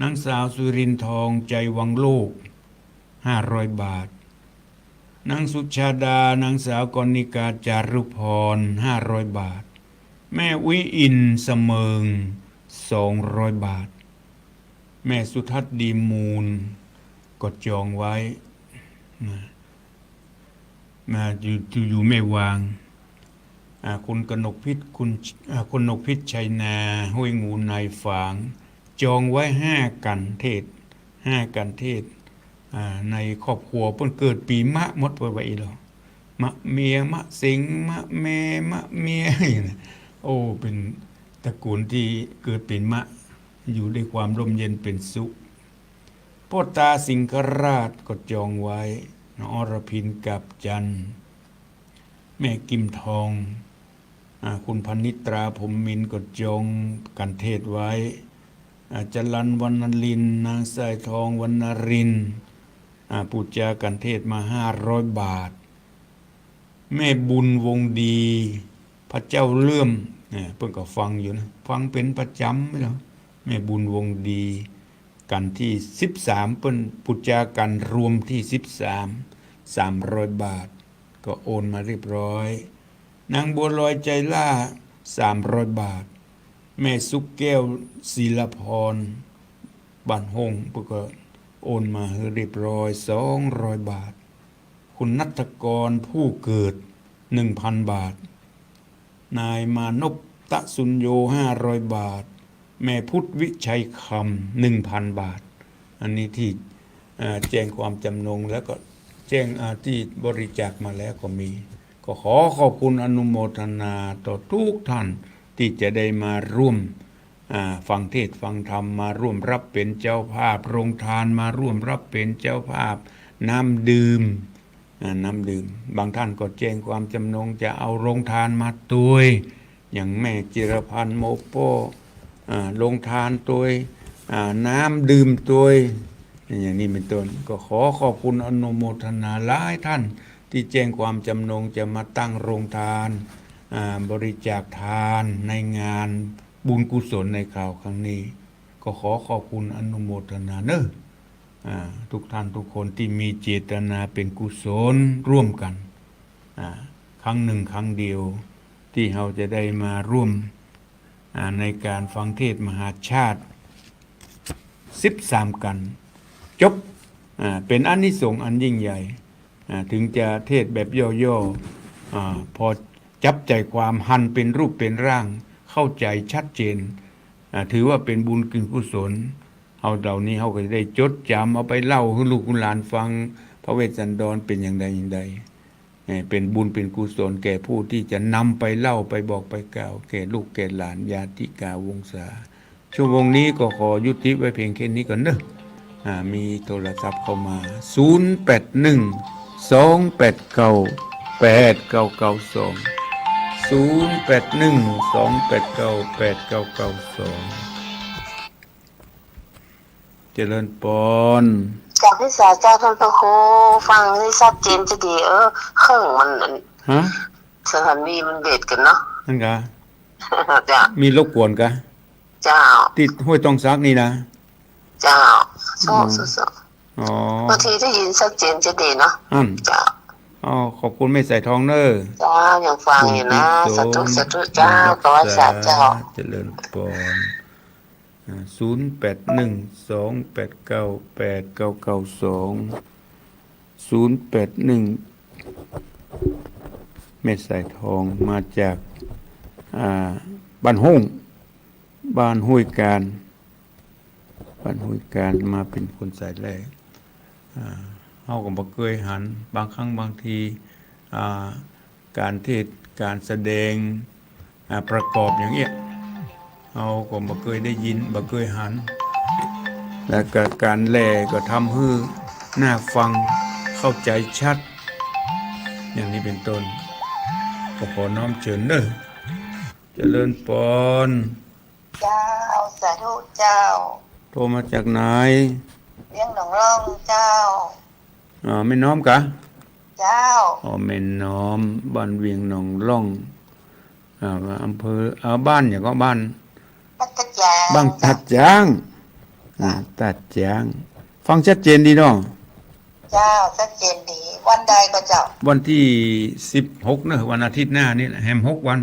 นางสาวสุรินทร์ทอง ใจวังโลก ห้าร้อยบาท นางสุชาดา นางสาวกรณิกา จารุพร ห้าร้อยบาท แม่อุ๊ยอิน เสมิง สองร้อยบาท แม่สุทัศน์ ดีมูล ก็จองไว้ นะ มาอยู่ อยู่ อยู่แม่วาง อ่า คุณกนกพิษ คุณ อ่า คุณกนกพิษ ชัยนา ห้วยงูใน ฝาง จองไว้ห้ากัณฑ์เทศน์ ห้ากัณฑ์เทศน์ อ่า ในครอบครัวเปิ้นเกิดปี๋มะหมด เปิ้นว่าอี้หลอ มะเมีย มะสิงห์ มะแม่ มะเมีย โอ้ เป๋นตระกูลตี้เกิดเป๋นมะ อยู่ด้วยความร่มเย็นเป๋นสุข พ่อตาสิงหราชก็จองไว้ อรพิน กาบจันทร์ แม่กิมทอง อ่า คุณพนิตรา พรหมมินทร์ก็จองกัณฑ์เทศน์ไว้ อ่า จรัญ วรรณรินทร์ นางสายทอง วรรณรินทร์ อ่า ปู๋จากัณฑ์เทศน์มาห้าร้อยบาท แม่บุญวงศ์ดี พระเจ้าเลื่อม เนี่ย เปิ้นก็ฟังอยู่นะ ฟังเป๋นประจ๋ำเลย แม่บุญวงศ์ดี กัณฑ์ตี้สิบสาม เปิ้นปู๋จากัณฑ์รวมตี้สิบสาม สามร้อยบาท ก็โอนมาเรียบร้อย นางบัวลอย ใจล่า สามร้อยบาท แม่สุขแก้ว ศิลาพร บ้านห้ง เปิ้นก็โอนมาหื้อเรียบร้อย สองร้อยบาท คุณณัฐกร ผู้เกิด หนึ่งพันบาท นายมานพ ตะสุญโญ ห้าร้อยบาท แม่พุทธ วิชัยคำ หนึ่งพันบาท อันนี้ตี้ เอ่อ แจ้งความจำนง แล้วก็แจ้ง อ่า ตี้บริจาคมาแล้วก็มี ก็ขอขอบคุณอนุโมทนาต่อทุกท่านตี้จะได้มาร่วม อ่า ฟังเทศน์ฟังธรรม มาร่วมรับเป๋นเจ้าภาพโรงทาน มาร่วมรับเป๋นเจ้าภาพน้ำดื่ม อ่า น้ำดื่ม บางท่านก็แจ้งความจำนงจะเอาโรงทานมาตวย อย่างแม่จิรพันธ์ โมโป้ อ่า โรงทานตวย อ่า น้ำดื่มตวย อย่างนี้เป๋นต้น ก็ขอขอบคุณอนุโมทนาหลายท่านตี้แจ้งความจำนงจะมาตั้งโรงทาน อ่า บริจาคทานในงานบุญกุศลในคราวครั้งนี้ ก็ขอขอบคุณอนุโมทนาเนอะ อ่า ทุกท่านทุกคนตี้มีเจตนาเป๋นกุศลร่วมกั๋น อ่า ครั้งหนึ่งครั้งเดียว ตี้เฮาจะได้มาร่วม อ่า ในก๋านฟังเทศน์มหาชาติ สิบสามกัณฑ์ จบ อ่า เป๋นอานิสงส์อันยิ่งใหญ่ อ่า ถึงจะเทศน์แบบย่อๆ อ่า พอจับใจ๋ความ หันเป๋นรูปเป๋นร่าง เข้าใจ๋ชัดเจน อ่า ถือว่าเป๋นบุญเป๋นกุศล เฮาเหล่านี้เฮาก็จะได้จดจ๋ำ เอาไปเล่าหื้อลูกหื้อหลานฟัง พระเวสสันดรเป๋นอย่างใดอย่างใด เอ่อ เป๋นบุญเป๋นกุศลแก่ผู้ตี้จะนำไปเล่าไปบอกไปกล่าวแก่ลูกแก่หลานญาติกาวงศา ชั่วโมงนี้ก็ขอยุติไว้เพียงแค่นี้ก่อนเนอะ อ่า มีโทรศัพท์เข้ามา ศูนย์แปดหนึ่ง สองแปดเก้า แปดเก้าเก้าสอง ศูนย์แปดหนึ่ง สองแปดเก้า แปดเก้าเก้าสอง เจริญปอน กราบนมัสการเจ้าต้านพระครู ฟังได้ชัดเจนจะดี เออ เครื่องมัน ฮะ สถานีมันเบสกั๋นเนาะ นั่นกะ เจ้า มีรบกวนกะ เจ้า ตี้ห้วยต้องสักนี่นะ เจ้า โซ่ อืม โซ่ โซ่ อ๋อ บางทีได้ยินชัดเจนจะดีเนาะ อั้น เจ้า อ๋อ ขอบคุณแม่สายทองเนอะ เจ้า ยังฟังอยู่นะ บุญกุศล สาธุ สาธุ เจ้า บุญรักษา ขอสาธุ เจ้า เจริญปอน อ่า ศูนย์แปดหนึ่ง สองแปดเก้า แปดเก้าเก้าสอง ศูนย์แปดหนึ่ง แม่สายทองมาจาก อ่า บ้านห้ง บ้านห้วยกาญ บ้านห้วยกาญมาเป๋นคนสายแรก อ่า เฮาก็บ่เกยหัน บางครั้งบางที อ่า ก๋านเทศน์ ก๋านแสดง อ่า ประกอบอย่างเอี้ย เฮาก็บ่เกยได้ยิน บ่เกยหัน แล้วก็ก๋านแหล่ก็ทำหื้อน่าฟัง เข้าใจ๋ชัด อย่างนี้เป๋นต้น ก็ขอน้อมเจิญเนอะ เจริญปอน เจ้า สาธุเจ้า โทรมาจากไหน เวียงหนองล่องเจ้า อ่า แม่น้อมกะ เจ้า อ๋อ แม่น้อม บ้านเวียงหนองล่อง อ่า อำเภอ อ่า บ้านหยังก็ บ้าน บ้านท่าจ๊าง บ้านท่าจ๊าง อ่า ท่าจ๊าง ฟังชัดเจนดีเนาะ เจ้า ชัดเจนดี วันใดก็เจ้า วันตี้สิบหกเนอะ วันอาทิตย์หน้านี่แหละ แหมหกวัน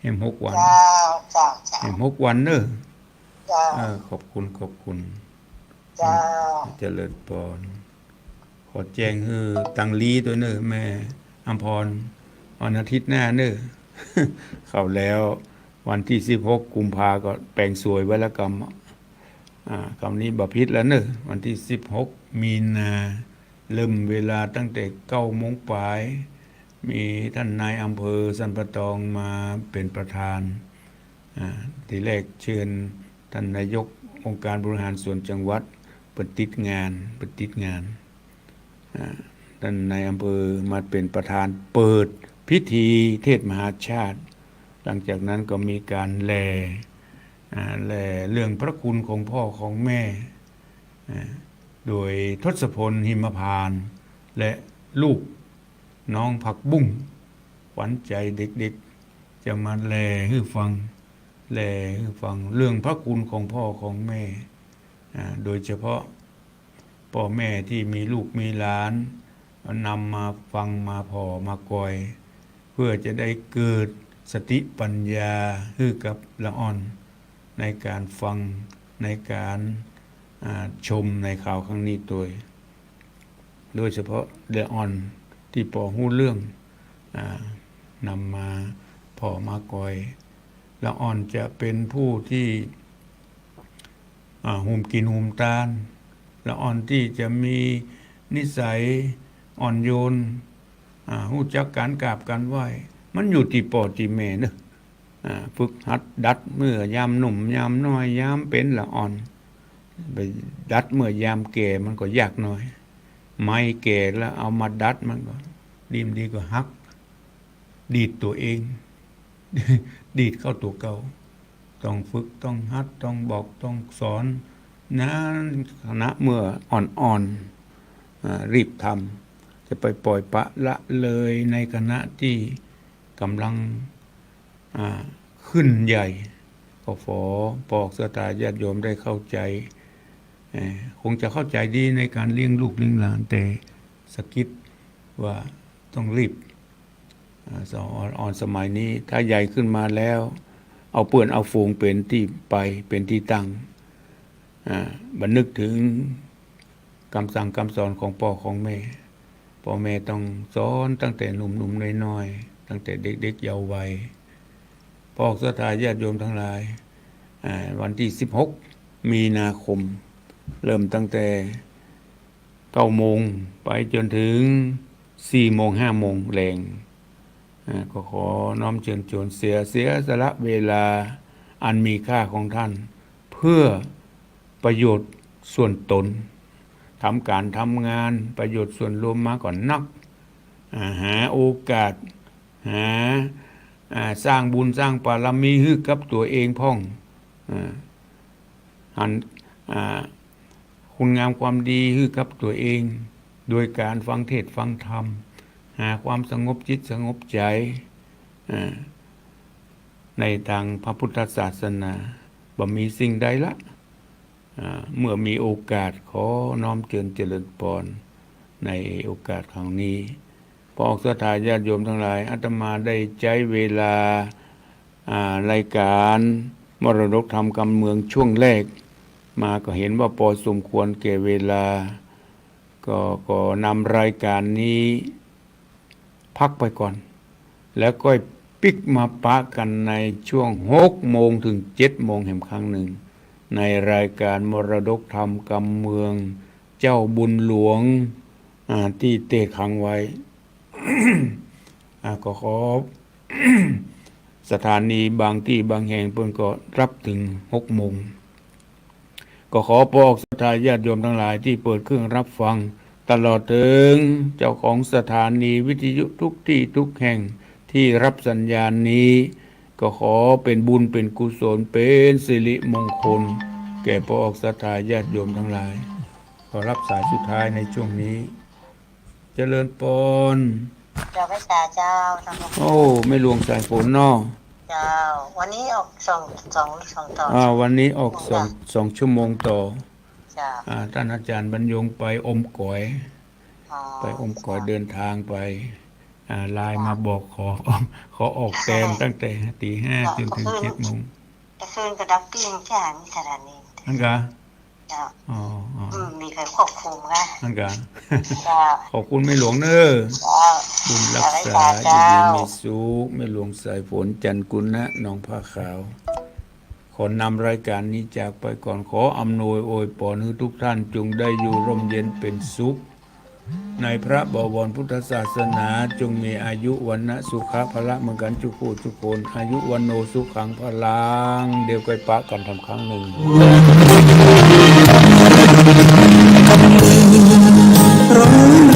แหมหกวัน เจ้า เจ้า เจ้า แหมหกวันเนอะ เจ้า เออ ขอบคุณ ขอบคุณ เจ้า เจริญปอน ขอแจ้งหื้อตังลีตวยเนอะ แม่อำพร วันอาทิตย์หน้าเนอะ เข้าแล้ว วันตี้สิบหกกุมภาก็แป๋งสวยไว้แล้วกำ อ่า กำนี้บ่ผิดแล้วเนอะ วันตี้สิบหกมีนา เริ่มเวลาตั้งแต่เก้าโมงป๋าย มีต้านนายอำเภอสันป่าตองมาเป๋นประธาน อ่า ทีแรกเจิญต้านนายกองค์การบริหารส่วนจังหวัด เปิ้นติดงาน เปิ้นติดงาน อ่า ต้านนายอำเภอมาเป๋นประธานเปิดพิธีเทศน์มหาชาติ หลังจากนั้นก็มีก๋านแหล่ อ่า แหล่เรื่องพระคุณของพ่อของแม่ อ่า โดยทศพล หิมพานต์ และลูกน้องผักบุ้ง ขวัญใจเด็กๆ จะมาแหล่หื้อฟัง แหล่หื้อฟังเรื่องพระคุณของพ่อของแม่ อ่า โดยเฉพาะป้อแม่ตี้มีลูกมีหลาน นำมาฟังมาผ่อมากอย เพื่อจะได้เกิดสติปัญญาหื้อกับละอ่อน ในก๋านฟัง ในก๋าน อ่า ชมในคราวครั้งนี้ตวย โดยเฉพาะละอ่อนตี้ปอฮู้เรื่อง อ่า นำมาผ่อมาก่อย ละอ่อนจะเป๋นผู้ตี้ อ่า หุมกิ๋นหุมตาน ละอ่อนตี้จะมีนิสัยอ่อนโยน อ่า ฮู้จักก๋านกราบก๋านไหว้ มันอยู่ตี้ป้อตี้แม่เนาะ อ่า ฝึกหัดดัดเมื่อยามหนุ่มยามน้อยยามเป๋นละอ่อน ไปดัดเมื่อยามแก่มันก็ยากหน่อย ไม้แก่แล้วเอามาดัดมันก็ดีบ่ดีก็หัก ดีดตั๋วเอง ดีดเข้าตั๋วเก่า ต้องฝึก ต้องหัด ต้องบอก ต้องสอน ในขณะเมื่ออ่อนๆ อ่า รีบทำ จะไปป่อยปละละเลยในขณะตี้ก่ำลัง อ่า ขึ้นใหญ่ ก็ขอปอศรัทธาญาติโยมได้เข้าใจ๋ เอ่อ คงจะเข้าใจ๋ดีในก๋านเลี้ยงลูกเลี้ยงหลาน แต่สะกิดว่าต้องรีบ อ่า สอนอ่อนสมัยนี้ ถ้าใหญ่ขึ้นมาแล้ว เอาเปื้อนเอาฝูงเป๋นตี้ไป เป๋นตี้ตั้ง อ่า บ่นึกเถิงกำสั่งกำสอนของป้อของแม่ ป้อแม่ต้องสอนตั้งแต่หนุ่มๆ น้อยๆ ตั้งแต่เด็กๆ เยาว์วัย ปอศรัทธาญาติโยมตังหลาย อ่า วันตี้สิบหก มีนาคม เริ่มตั้งแต่ เก้าโมงไปจ๋นเถิงสี่โมงห้าโมงแลง อ่า ก็ขอน้อมเจิญจวนเสีย เสียสละเวลาอันมีค่าของต้าน เพื่อประโยชน์ส่วนตน ทำก๋านทำงานประโยชน์ส่วนรวมมาก่อนัก อ่า หาโอกาส หา อ่า สร้างบุญสร้างบารมีหื้อกับตั๋วเองพ่อง อ่า หัน อ่า คุณงามความดีหื้อกับตั๋วเอง โดยก๋านฟังเทศน์ฟังธรรม หาความสงบจิตสงบใจ๋ อ่า ในตางพระพุทธศาสนา บ่มีสิ่งใดละ อ่า เมื่อมีโอกาสขอน้อมเจิญเจริญปอนในโอกาสครั้งนี้ ปอศรัทธาญาติโยมตังหลาย อาตมาได้ใจ๊เวลา อ่า รายก๋านมรดกธรรมกำเมืองช่วงแรกมาก็หันว่าปอสมควรแก่เวลา ก็ ก็นำรายก๋านนี้พักไปก่อน แล้วก้อยปิ๊กมาปะกั๋นในช่วงหกโมงเถิงเจ็ดโมงแหมครั้งนึ่ง ในรายก๋านมรดกธรรมกำเมืองเจ้าบุญหลวง อ่า ตี้เตะขังไว้ อ่า ก็ขอ สถานีบางตี้บางแห่งเปิ้นก็ฮับเถิงหกโมง ก็ขอปอศรัทธาญาติโยมตังหลายตี้เปิดเครื่องฮับฟัง ตลอดเถิงเจ้าของสถานีวิทยุกู้ตี้กู้แห่งตี้ฮับสัญญาณนี้ ก็ขอเป๋นบุญเป๋นกุศลเป๋นสิริมงคล แก่ปอศรัทธาญาติโยมตังหลาย ขอฮับสายสุดท้ายในช่วงนี้ เจริญปอน เจ้าแม่ตาเจ้า โอ้ แม่หลวงสายฝนเนาะ เจ้า วันนี้ออกสอง สอง สองต่อ อ่า วันนี้ออกสอง สองชั่วโมงต่อ เจ้า อ่า ต้านอาจ๋ารย์บรรยงไปอมก๋อย อ๋อ ไปอมก๋อย เจ้า เดินทางไป อ่า ไลน์มาบอกขอ ขอออกแตนตั้งแต่ตีห้า เจ้า จ๋นเถิงเจ็ดโมง แต่คืนก็ดับปิ้งจ้า มีสถานี อั้นกา เจ้า อ๋อ อ๋อ อืม มีใผควบคุมกะ อั้นกา เจ้า ขอบคุณแม่หลวงเน้อ เจ้า บุญฮักษา เจ้า อยู่ดีมีสุข แม่หลวงสายฝน จันทร์กุณะ หนองผ้าขาว ขอนำรายก๋านนี้จากไปก่อน ขออำนวยอวยปอนหื้อทุกท่านจงได้อยู่ร่มเย็นเป๋นสุข ในพระบวรพุทธศาสนา จงมีอายุวรรณะสุขะพละเหมือนกั๋นจุกผู้จุกคน อายุวัณโณสุขังพลัง เดี๋ยวก้อยปะกั๋นทำครั้งนึ่ง ร้อง